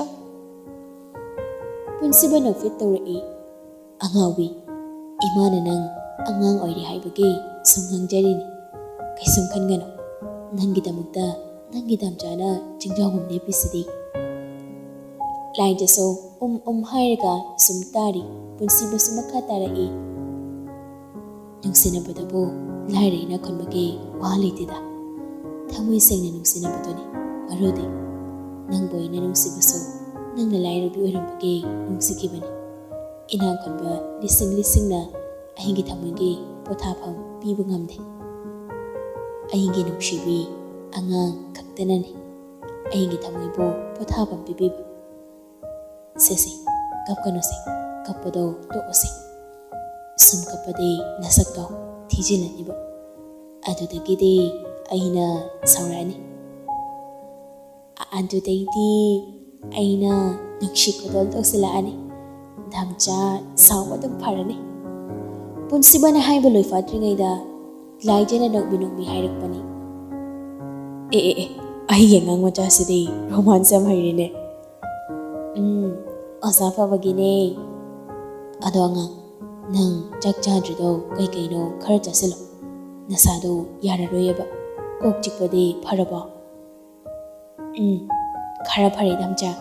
ꯄꯨꯟꯁꯤꯕ ꯅꯣꯛꯐꯦꯠ ꯇꯧꯔꯛꯏ꯫ "ꯑꯉꯥꯎꯕꯤ, ꯏꯃꯥꯅ ꯅꯪ ꯑꯉꯥꯡ ꯑꯣꯏꯔꯤ ꯍꯥꯏꯕꯒꯤ ꯁꯨꯝ ꯉꯥꯡꯖꯔꯤꯅꯤ꯫ ꯀꯩꯁꯨꯝ ꯈꯟꯒꯅꯨ꯫ ꯅꯪꯒꯤꯗꯃꯛꯇ ꯅꯪꯒꯤ ꯗꯥꯝꯆꯥꯅ ꯆꯤꯡꯖꯥꯎꯒꯨꯝ ꯂꯦꯞꯄꯤꯁꯤꯗꯤ꯫" ꯂꯥꯏꯖꯁꯨ ꯎꯝ ꯎꯝ ꯍꯥꯏꯔꯒ ꯁꯨꯝ ꯇꯥꯔꯤ꯫ ꯄꯨꯟꯁꯤꯕꯁꯨ ꯃꯈꯥ ꯇꯥꯔꯛꯏ꯫ "ꯅꯨꯡꯁꯤꯅꯕꯗꯕꯨ ꯂꯥꯏꯔ ꯏꯅꯥꯛ ꯈꯨꯟꯕꯒꯤ ꯋꯥ ꯂꯩꯇꯦꯗ꯫ ꯊꯃꯣꯏ ꯁꯦꯡꯅ ꯅꯨꯡꯁꯤꯅꯕꯗꯨꯅꯤ ꯃꯔꯨꯗꯤ꯫ ꯅꯪꯕꯨ ꯑꯩꯅ ꯅꯨꯡꯁꯤꯕꯁꯨ ꯅꯪꯅ ꯂꯥꯏꯔꯕꯤ ꯑꯣꯏꯔꯝꯕꯒꯤ ꯅꯨꯡꯁꯤꯈꯤꯕꯅꯤ꯫ ꯏꯅꯥꯛ ꯈꯨꯟꯕ ꯂꯤꯁꯤꯡ ꯂꯤꯁꯤꯡꯅ ꯑꯩꯒꯤ ꯊꯃꯣꯏꯒꯤ ꯄꯣꯊꯥꯐꯝ ꯄꯤꯕ ꯉꯝꯗꯦ꯫ ꯑꯩꯒꯤ ꯅꯨꯡꯁꯤꯕꯤ ꯑꯉꯥꯡ ꯈꯛꯇꯅꯅꯤ ꯑꯩꯒꯤ ꯊꯃꯣꯏꯕꯨ ꯄꯣꯊꯥꯐꯝ ꯄꯤꯕꯤꯕ꯫" "ꯁꯦ ꯁꯦ, ꯀꯞꯀꯅꯨꯁꯦ, ꯀꯞꯄꯗꯣ ꯇꯣꯛꯑꯣꯁꯦ꯫ ꯁꯨꯝ ꯀꯞꯄꯗꯤ ꯅꯁꯛꯇꯣ ꯊꯤꯖꯤꯜꯂꯅꯤꯕ꯫ ꯑꯗꯨꯗꯒꯤꯗꯤ ꯑꯩꯅ ꯁꯥꯎꯔꯛꯑꯅꯤ꯫ ꯑ-, ꯑꯗꯨꯗꯩꯗꯤ ꯑꯩꯅ ꯅꯨꯡꯁꯤ ꯈꯨꯗꯣꯜ ꯇꯧꯁꯤꯜꯂꯛꯑꯅꯤ꯫ ꯗꯥꯝꯆꯥ, ꯁꯥꯎꯕ ꯑꯗꯨꯝ ꯐꯔꯅꯤ꯫" ꯄꯨꯟꯁꯤꯕꯅ ꯍꯥꯏꯕ ꯂꯣꯏꯐꯥꯠꯇ꯭ꯔꯤꯉꯩꯗ ꯂꯥꯏꯖꯅ ꯅꯣꯛꯃꯤ ꯅꯣꯛꯃꯤ ꯍꯥꯏꯔꯛꯄꯅꯤ꯫ "ꯑꯦ, ꯑꯦ, ꯑꯦ, ꯑꯩꯒꯤ ꯑꯉꯥꯡ ꯃꯆꯥꯁꯤꯗꯤ ꯔꯣꯃꯥꯟꯁ ꯌꯥꯝ ꯍꯩꯔꯦꯅꯦ꯫" "ꯎꯝ, ꯑꯣꯖꯥ ꯐꯕꯒꯤꯅꯦ꯫ ꯑꯗꯣ ꯑꯉꯥꯡ, ꯅꯪ ꯆꯥꯛ ꯆꯥꯗ꯭ꯔꯤꯗꯣ ꯀꯩꯀꯩꯅꯣ ꯈꯔ ꯆꯥꯁꯤꯜꯂꯣ꯫ ꯅꯁꯥꯗꯣ ꯌꯥꯔꯔꯣꯏꯌꯦꯕ꯫ ꯀꯣꯛ ꯆꯤꯛꯄꯗꯤ ꯐꯔꯕꯣ?" "ꯎꯝ, ꯈꯔ ꯐꯔꯦ ꯗꯥꯝꯆꯥ꯫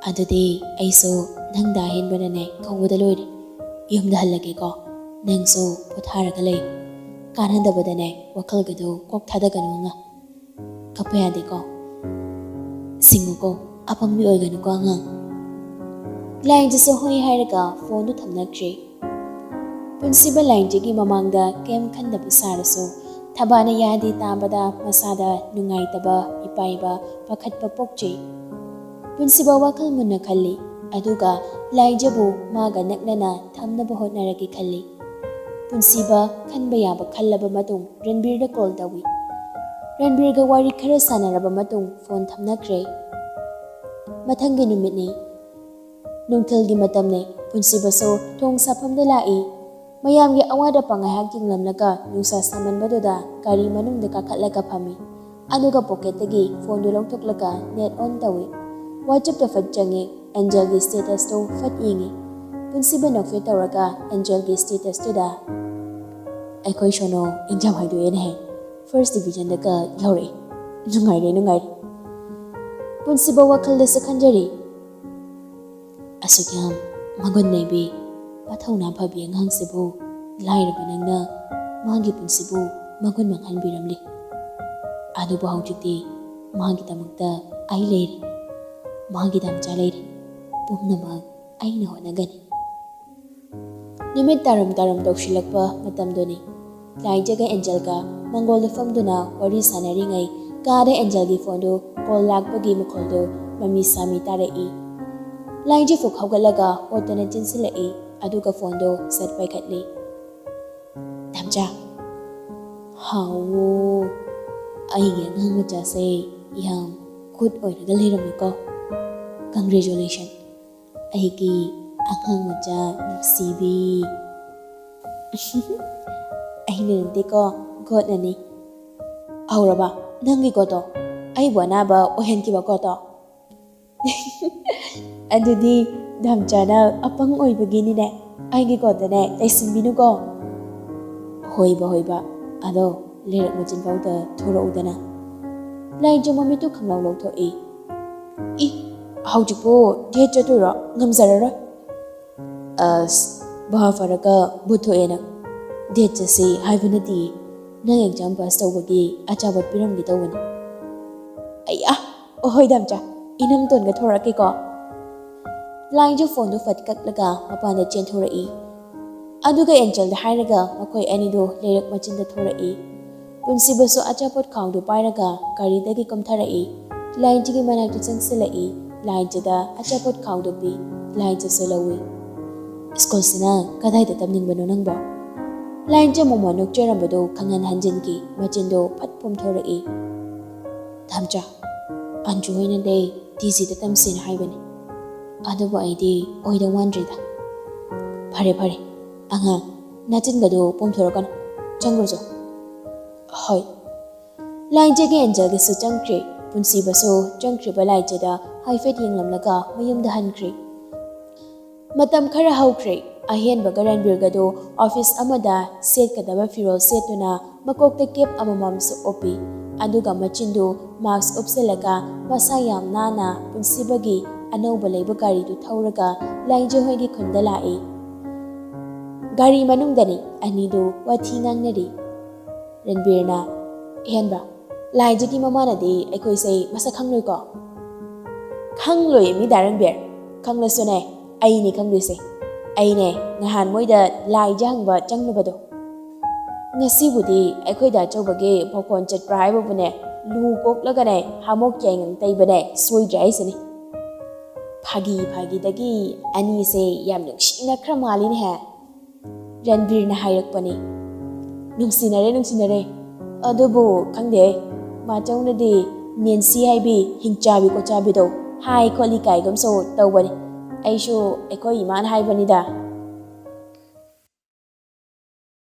ꯑꯗꯨꯗꯤ ꯑꯩꯁꯨ ꯅꯪꯗ ꯍꯦꯟꯕꯅꯅꯦ ꯀꯧꯕꯗ ꯂꯣꯏꯔꯦ꯫ ꯌꯨꯝꯗ ꯍꯜꯂꯒꯦꯀꯣ꯫ ꯅꯪꯁꯨ ꯄꯣꯊꯥꯔꯒ ꯂꯩꯌꯨ꯫ ꯀꯥꯟꯅꯗꯕꯗꯅꯦ ꯋꯥꯈꯜꯒꯗꯣ ꯀꯣꯛ ꯊꯥꯗꯒꯅꯨ ꯑꯉꯥꯡ꯫ ꯀꯞꯄ ꯌꯥꯗꯦꯀꯣ꯫ ꯁꯤꯡꯉꯨꯀꯣ, ꯑꯄꯪꯕꯤ ꯑꯣꯏꯒꯅꯨꯀꯣ ꯑꯉꯥꯡ꯫" ꯂꯥꯏꯖꯁꯨ ꯍꯣꯏ ꯍꯥꯏꯔꯒ ꯐꯣꯟꯗꯨ ꯊꯝꯅꯈ꯭ꯔꯦ꯫ ꯄꯨꯟꯁꯤꯕ ꯂꯥꯏꯖꯒꯤ ꯃꯃꯥꯡꯗ ꯀꯩꯝ ꯈꯟꯗꯕ ꯁꯥꯔꯁꯨ, ꯊꯕꯥꯅ ꯌꯥꯗꯦ ꯇꯥꯕꯗ ꯃꯁꯥꯗ ꯅꯨꯡꯉꯥꯏꯇꯕ, ꯃꯤꯄꯥꯏꯕ, ꯄꯥꯈꯠꯄ ꯄꯣꯛꯆꯩ꯫ ꯄꯨꯟꯁꯤꯕ ꯋꯥꯈꯜ ꯃꯨꯟꯅ ꯈꯜꯂꯤ, ꯑꯗꯨꯒ ꯂꯥꯏꯖꯕꯨ ꯃꯥꯒ ꯅꯛꯅꯅ ꯊꯝꯅꯕ ꯍꯣꯠꯅꯔꯒꯦ ꯈꯜꯂꯤ꯫ ꯄꯨꯟꯁꯤꯕ ꯈꯟꯕ ꯌꯥꯕ ꯈꯜꯂꯕ ꯃꯇꯨꯡ ꯔꯟꯕꯤꯔꯗ ꯀꯣꯜ ꯇꯧꯏ꯫ ꯔꯟꯕꯤꯔꯒ ꯋꯥꯔꯤ ꯈꯔ ꯁꯥꯟꯅꯔꯕ ꯃꯇꯨꯡ ꯐꯣꯟ ꯊꯝꯅꯈ꯭ꯔꯦ꯫ ꯃꯊꯪꯒꯤ ꯅꯨꯃꯤꯠꯅꯤ꯫ ꯅꯨꯡꯊꯤꯜꯒꯤ ꯃꯇꯝꯅꯤ꯫ ꯄꯨꯟꯁꯤꯕꯁꯨ ꯊꯣꯡ ꯁꯥꯐꯝꯗ ꯂꯥꯛꯏ꯫ ꯃꯌꯥꯝꯒꯤ ꯑꯋꯥꯠ ꯑꯄꯥ ꯉꯥꯏꯍꯥꯛ ꯌꯦꯡꯂꯝꯂꯒ ꯅꯨꯡꯁꯥ ꯁꯥꯃꯟꯕꯗꯨꯗ ꯒꯥꯔꯤ ꯃꯅꯨꯡꯗ ꯀꯥꯈꯠꯂꯒ ꯐꯝꯃꯤ꯫ ꯑꯗꯨꯒ ꯄꯣꯀꯦꯠꯇꯒꯤ ꯐꯣꯟꯗꯨ ꯂꯧꯊꯣꯛꯂꯒ ꯅꯦꯠ ꯑꯣꯟ ꯇꯧꯏ꯫ ꯋꯥꯆꯞꯇ ꯐꯠ ꯆꯪꯉꯤ꯫ ꯑꯦꯟꯖꯦꯜꯒꯤ ꯁ꯭ꯇꯦꯇꯁꯇꯨ ꯐꯠ ꯌꯦꯡꯉꯤ꯫ ꯄꯨꯟꯁꯤꯕ ꯅꯣꯛꯐꯦꯠ ꯇꯧꯔꯒ ꯑꯦꯟꯖꯦꯜꯒꯤ ꯁ꯭ꯇꯦꯇꯁꯇꯨꯗ, "ꯑꯩꯈꯣꯏ ꯁꯣꯅꯣ ꯑꯦꯛꯖꯥꯝ ꯍꯥꯏꯗꯣꯛꯑꯦꯅꯦꯍꯦ, ꯐꯥꯔꯁ ꯗꯤꯕꯤꯖꯟꯗꯒ ꯌꯧꯔꯛꯑꯦ꯫ ꯅꯨꯡꯉꯥꯏꯔꯦ, ꯅꯨꯡꯉꯥꯏꯔꯦ꯫" ꯄꯨꯟꯁꯤꯕ ꯋꯥꯈꯜꯗꯁꯨ ꯈꯟꯖꯔꯤ, "ꯑꯁꯨꯛ ꯌꯥꯝ ꯃꯒꯨꯟ ꯂꯩꯕꯤ, ꯃꯊꯧꯅꯥ ꯐꯕꯤ ꯑꯉꯥꯡꯁꯤꯕꯨ ꯂꯥꯏꯔꯕ ꯅꯪꯅ ꯃꯥꯒꯤ ꯄꯨꯟꯁꯤꯕꯨ ꯃꯒꯨꯟ ꯃꯥꯡꯍꯟꯕꯤꯔꯝꯂꯤ꯫ ꯑꯗꯨꯕꯨ ꯍꯧꯖꯤꯛꯇꯤ ꯃꯥꯒꯤꯗꯃꯛꯇ ꯑꯩ ꯂꯩꯔꯤ, ꯃꯥꯒꯤ ꯗꯥꯝꯆꯥ ꯂꯩꯔꯤ꯫ ꯄꯨꯝꯅꯃꯛ ꯑꯩꯅ ꯍꯣꯠꯅꯒꯅꯤ꯫" ꯅꯨꯃꯤꯠ ꯇꯥꯔꯝ ꯇꯥꯔꯝ ꯇꯧꯁꯤꯜꯂꯛꯄ ꯃꯇꯝꯗꯨꯅꯤ꯫ ꯂꯥꯏꯖꯒ ꯑꯦꯟꯖꯦꯜꯒ ꯃꯪꯒꯣꯜꯗ ꯐꯝꯗꯨꯅ ꯋꯥꯔꯤ ꯁꯥꯟꯅꯔꯤꯉꯩ, ꯀꯥꯗ ꯑꯦꯟꯖꯦꯜꯒꯤ ꯐꯣꯟꯗꯨ ꯀꯣꯜ ꯂꯥꯛꯄꯒꯤ ꯃꯈꯣꯜꯗꯨ ꯃꯃꯤ ꯁꯥꯃꯤ ꯇꯥꯔꯛꯏ꯫ ꯂꯥꯏꯖ ꯐꯨꯛ ꯍꯧꯒꯠꯂꯒ ꯑꯣꯠꯇꯅ ꯆꯦꯟꯁꯤꯜꯂꯛꯏ, ꯑꯗꯨꯒ ꯐꯣꯟꯗꯨ ꯁꯠ ꯄꯥꯏꯈꯠꯂꯤ꯫ "ꯗꯥꯝꯆꯥ꯫" "ꯍꯥꯎꯋꯣ, ꯑꯩꯒꯤ ꯑꯉꯥꯡ ꯃꯆꯥꯁꯦ ꯌꯥꯝ ꯀ꯭ꯌꯨꯠ ꯑꯣꯏꯔꯒ ꯂꯩꯔꯝꯃꯦꯀꯣ꯫ ꯀꯪꯒ꯭ꯔꯦꯆꯨꯂꯦꯁꯟ, ꯑꯩꯒꯤ ꯑꯉꯥꯡ ꯃꯆꯥ ꯅꯨꯡꯁꯤꯕꯤ꯫" "ꯑꯩꯅ ꯅꯠꯇꯦꯀꯣ, ꯒꯣꯠꯅꯅꯤ꯫" "ꯍꯧꯔꯕ ꯅꯪꯒꯤ ꯒꯣꯠꯇꯣ? ꯑꯩꯕꯨ ꯑꯅꯥꯕ ꯑꯣꯏꯍꯟꯈꯤꯕ ꯒꯣꯠꯇꯣ?" "ꯑꯗꯨꯗꯤ ꯗꯥꯝꯆꯥꯅ ꯑꯄꯪ ꯑꯣꯏꯕꯒꯤꯅꯤꯅꯦ꯫ ꯑꯩꯒꯤ ꯒꯣꯠꯇꯅꯦ ꯂꯩꯁꯤꯟꯕꯤꯅꯨꯀꯣ꯫" "ꯍꯣꯏꯕ, ꯍꯣꯏꯕ꯫ ꯑꯗꯣ ꯂꯩꯔꯛ ꯃꯆꯤꯟꯐꯥꯎꯗ ꯊꯣꯔꯛꯎꯗꯅ꯫" ꯂꯥꯏꯖ ꯃꯃꯤꯠꯇꯨ ꯈꯪꯂꯥꯎ ꯂꯥꯎꯊꯣꯛꯏ꯫ "ꯏ, ꯍꯧꯖꯤꯛꯄꯨ ꯗꯦꯠ ꯆꯠꯇꯣꯏꯔꯣ? ꯉꯝꯖꯔꯔꯣꯏ꯫" "ꯑꯁ, ꯚꯥꯞ ꯐꯔꯒ ꯚꯨꯠ ꯊꯣꯛꯑꯦ ꯅꯪ꯫ ꯗꯦꯠ ꯆꯠꯁꯤ ꯍꯥꯏꯕ ꯅꯠꯇꯤꯌꯦ꯫ ꯅꯪ ꯑꯦꯛꯖꯥꯝ ꯄꯥꯁ ꯇꯧꯕꯒꯤ ꯑꯆꯥꯄꯣꯠ ꯄꯤꯔꯝꯒꯦ ꯇꯧꯕꯅꯤ꯫" "ꯑꯩꯌꯥ, ꯑꯍꯣꯏ ꯗꯥꯝꯆꯥ, ꯏꯅꯝꯇꯣꯟꯒ ꯊꯣꯔꯛꯀꯦꯀꯣ꯫" ꯂꯥꯏꯖ ꯐꯣꯟꯗꯨ ꯐꯠ ꯀꯛꯂꯒ ꯃꯄꯥꯟꯗ ꯆꯦꯟꯊꯣꯔꯛꯏ꯫ ꯑꯗꯨꯒ ꯑꯦꯟꯖꯦꯜꯗ ꯍꯥꯏꯔꯒ ꯃꯈꯣꯏ ꯑꯅꯤꯗꯨ ꯂꯩꯔꯛ ꯃꯆꯤꯟꯗ ꯊꯣꯔꯛꯏ꯫ ꯄꯨꯟꯁꯤꯕꯁꯨ ꯑꯆꯥꯄꯣꯠ ꯈꯥꯎꯗꯨ ꯄꯥꯏꯔꯒ ꯒꯥꯔꯤꯗꯒꯤ ꯀꯨꯝꯊꯔꯛꯏ꯫ ꯂꯥꯏꯖꯒꯤ ꯃꯅꯥꯛꯇ ꯆꯪꯁꯤꯜꯂꯛꯏ꯫ ꯂꯥꯏꯖꯗ ꯑꯆꯥꯄꯣꯠ ꯈꯥꯎꯗꯨ ꯄꯤ꯫ ꯂꯥꯏꯖꯁꯨ ꯂꯧꯏ꯫ "ꯁ꯭ꯀꯨꯜꯁꯤꯅ ꯀꯗꯥꯏꯗ ꯇꯝꯅꯤꯡꯕꯅꯣ ꯅꯪꯕꯣ?" ꯂꯥꯏꯖ ꯃꯣꯃꯣꯟ ꯅꯣꯛꯆꯔꯝꯕꯗꯨ ꯈꯪꯍꯟ ꯍꯟꯖꯤꯟꯈꯤ꯫ ꯃꯆꯤꯟꯗꯨ ꯐꯠ ꯄꯣꯝꯊꯣꯔꯛꯏ꯫ "ꯗꯥꯝꯆꯥ, ꯑꯟꯖꯨ ꯍꯣꯏꯅꯗꯤ ꯇꯤ ꯖꯤꯗ ꯇꯝꯁꯦꯅ ꯍꯥꯏꯕꯅꯤ꯫ ꯑꯗꯨꯕꯨ ꯑꯩꯗꯤ ꯑꯣꯏꯗꯧ ꯃꯥꯟꯗ꯭ꯔꯦꯗ꯫" "ꯐꯔꯦ, ꯐꯔꯦ, ꯑꯉꯥꯡ, ꯅꯆꯤꯟꯒꯗꯨ ꯄꯣꯝꯊꯣꯔꯛꯀꯅꯨ꯫ ꯆꯪꯈ꯭ꯔꯣ ꯆꯣ꯫ ꯍꯣꯏ꯫ ꯂꯥꯏꯖꯒꯤ ꯑꯦꯟꯖꯦꯜꯒꯤꯁꯨ ꯆꯪꯈ꯭ꯔꯦ꯫ ꯄꯨꯟꯁꯤꯕꯁꯨ ꯆꯪꯈ꯭ꯔꯤꯕ ꯂꯥꯏꯖꯗ ꯍꯥꯏꯐꯦꯠ ꯌꯦꯡꯂꯝꯂꯒ ꯃꯌꯨꯝꯗ ꯍꯟꯈ꯭ꯔꯦ꯫ ꯃꯇꯝ ꯈꯔ ꯍꯧꯈ꯭ꯔꯦ꯫ ꯑꯍꯦꯟꯕꯒ ꯔꯟꯕꯤꯔꯒꯗꯨ ꯑꯣꯐꯤꯁ ꯑꯃꯗ ꯁꯦꯠꯀꯗꯕ ꯐꯤꯔꯣꯜ ꯁꯦꯠꯇꯨꯅ ꯃꯀꯣꯛꯇ ꯀꯦꯞ ꯑꯃꯃꯝꯁꯨ ꯎꯞꯄꯤ꯫ ꯑꯗꯨꯒ ꯃꯆꯤꯟꯗꯨ ꯃꯥꯛꯁ ꯎꯞꯁꯤꯜꯂꯒ ꯃꯁꯥ ꯌꯥꯝ ꯅꯥꯟꯅ ꯄꯨꯟꯁꯤꯕꯒꯤ ꯑꯅꯧꯕ ꯂꯩꯕ ꯒꯥꯔꯤꯗꯨ ꯊꯧꯔꯒ ꯂꯥꯏꯖ ꯍꯣꯏꯒꯤ ꯈꯨꯟꯗ ꯂꯥꯛꯏ꯫ ꯒꯥꯔꯤ ꯃꯅꯨꯡꯗꯅꯤ ꯑꯅꯤꯗꯨ ꯋꯥꯊꯤ ꯉꯥꯡꯅꯔꯤ꯫ ꯔꯟꯕꯤꯔꯅ, "ꯍꯦꯟꯕ, ꯂꯥꯏꯖꯒꯤ ꯃꯃꯥꯅꯗꯤ ꯑꯩꯈꯣꯏꯁꯦ ꯃꯁꯛ ꯈꯪꯂꯣꯏꯀꯣ?" "ꯈꯪꯂꯣꯏ ꯃꯤ ꯗꯥ ꯔꯟꯕꯤꯔ, ꯈꯪꯂꯁꯨꯅꯦ, ꯑꯩꯅꯦ ꯈꯪꯗꯣꯏꯁꯦ꯫ ꯑꯩꯅꯦ ꯅꯍꯥꯟ ꯃꯣꯏꯗ ꯂꯥꯏꯖ ꯍꯪꯕ ꯆꯪꯂꯨꯕꯗꯣ꯫ ꯉꯁꯤꯕꯨꯗꯤ ꯑꯩꯈꯣꯏꯗ ꯑꯆꯧꯕꯒꯤ ꯐꯣꯀꯣꯟ ꯆꯠꯄ꯭ꯔꯥ ꯍꯥꯏꯕꯕꯨꯅꯦ, ꯂꯨ ꯀꯣꯛꯂꯒꯅꯦ ꯍꯥꯃꯣꯛ ꯌꯥꯏꯉꯪ ꯇꯩꯕꯅꯦ ꯁꯣꯏꯗ꯭ꯔꯦ ꯍꯥꯏꯁꯤꯅꯤ꯫" ꯐꯥꯒꯤ ꯐꯥꯒꯤꯗꯒꯤ ꯑꯅꯤꯁꯦ ꯌꯥꯝ ꯅꯨꯡꯁꯤꯅꯈ꯭ꯔ ꯃꯥꯜꯂꯤꯅꯦꯍꯦ꯫ ꯔꯟꯕꯤꯔꯅ ꯍꯥꯏꯔꯛꯄꯅꯤ꯫ "ꯅꯨꯡꯁꯤꯅꯔꯦ, ꯅꯨꯡꯁꯤꯅꯔꯦ꯫ ꯑꯗꯨꯕꯨ ꯈꯪꯗꯦ, ꯃꯥꯆꯧꯅꯗꯤ ꯅꯦꯟꯁꯤ ꯍꯥꯏꯕꯤ ꯍꯤꯡꯆꯥꯕꯤ ꯀꯣꯆꯥꯕꯤꯗꯣ ꯍꯥꯏ ꯈꯣꯠꯂꯤ ꯀꯥꯏꯒꯨꯝꯁꯨ ꯇꯧꯕꯅꯤ꯫ ꯑꯩꯁꯨ ꯑꯩꯈꯣꯏ ꯏꯃꯥꯅ ꯍꯥꯏꯕꯅꯤꯗ꯫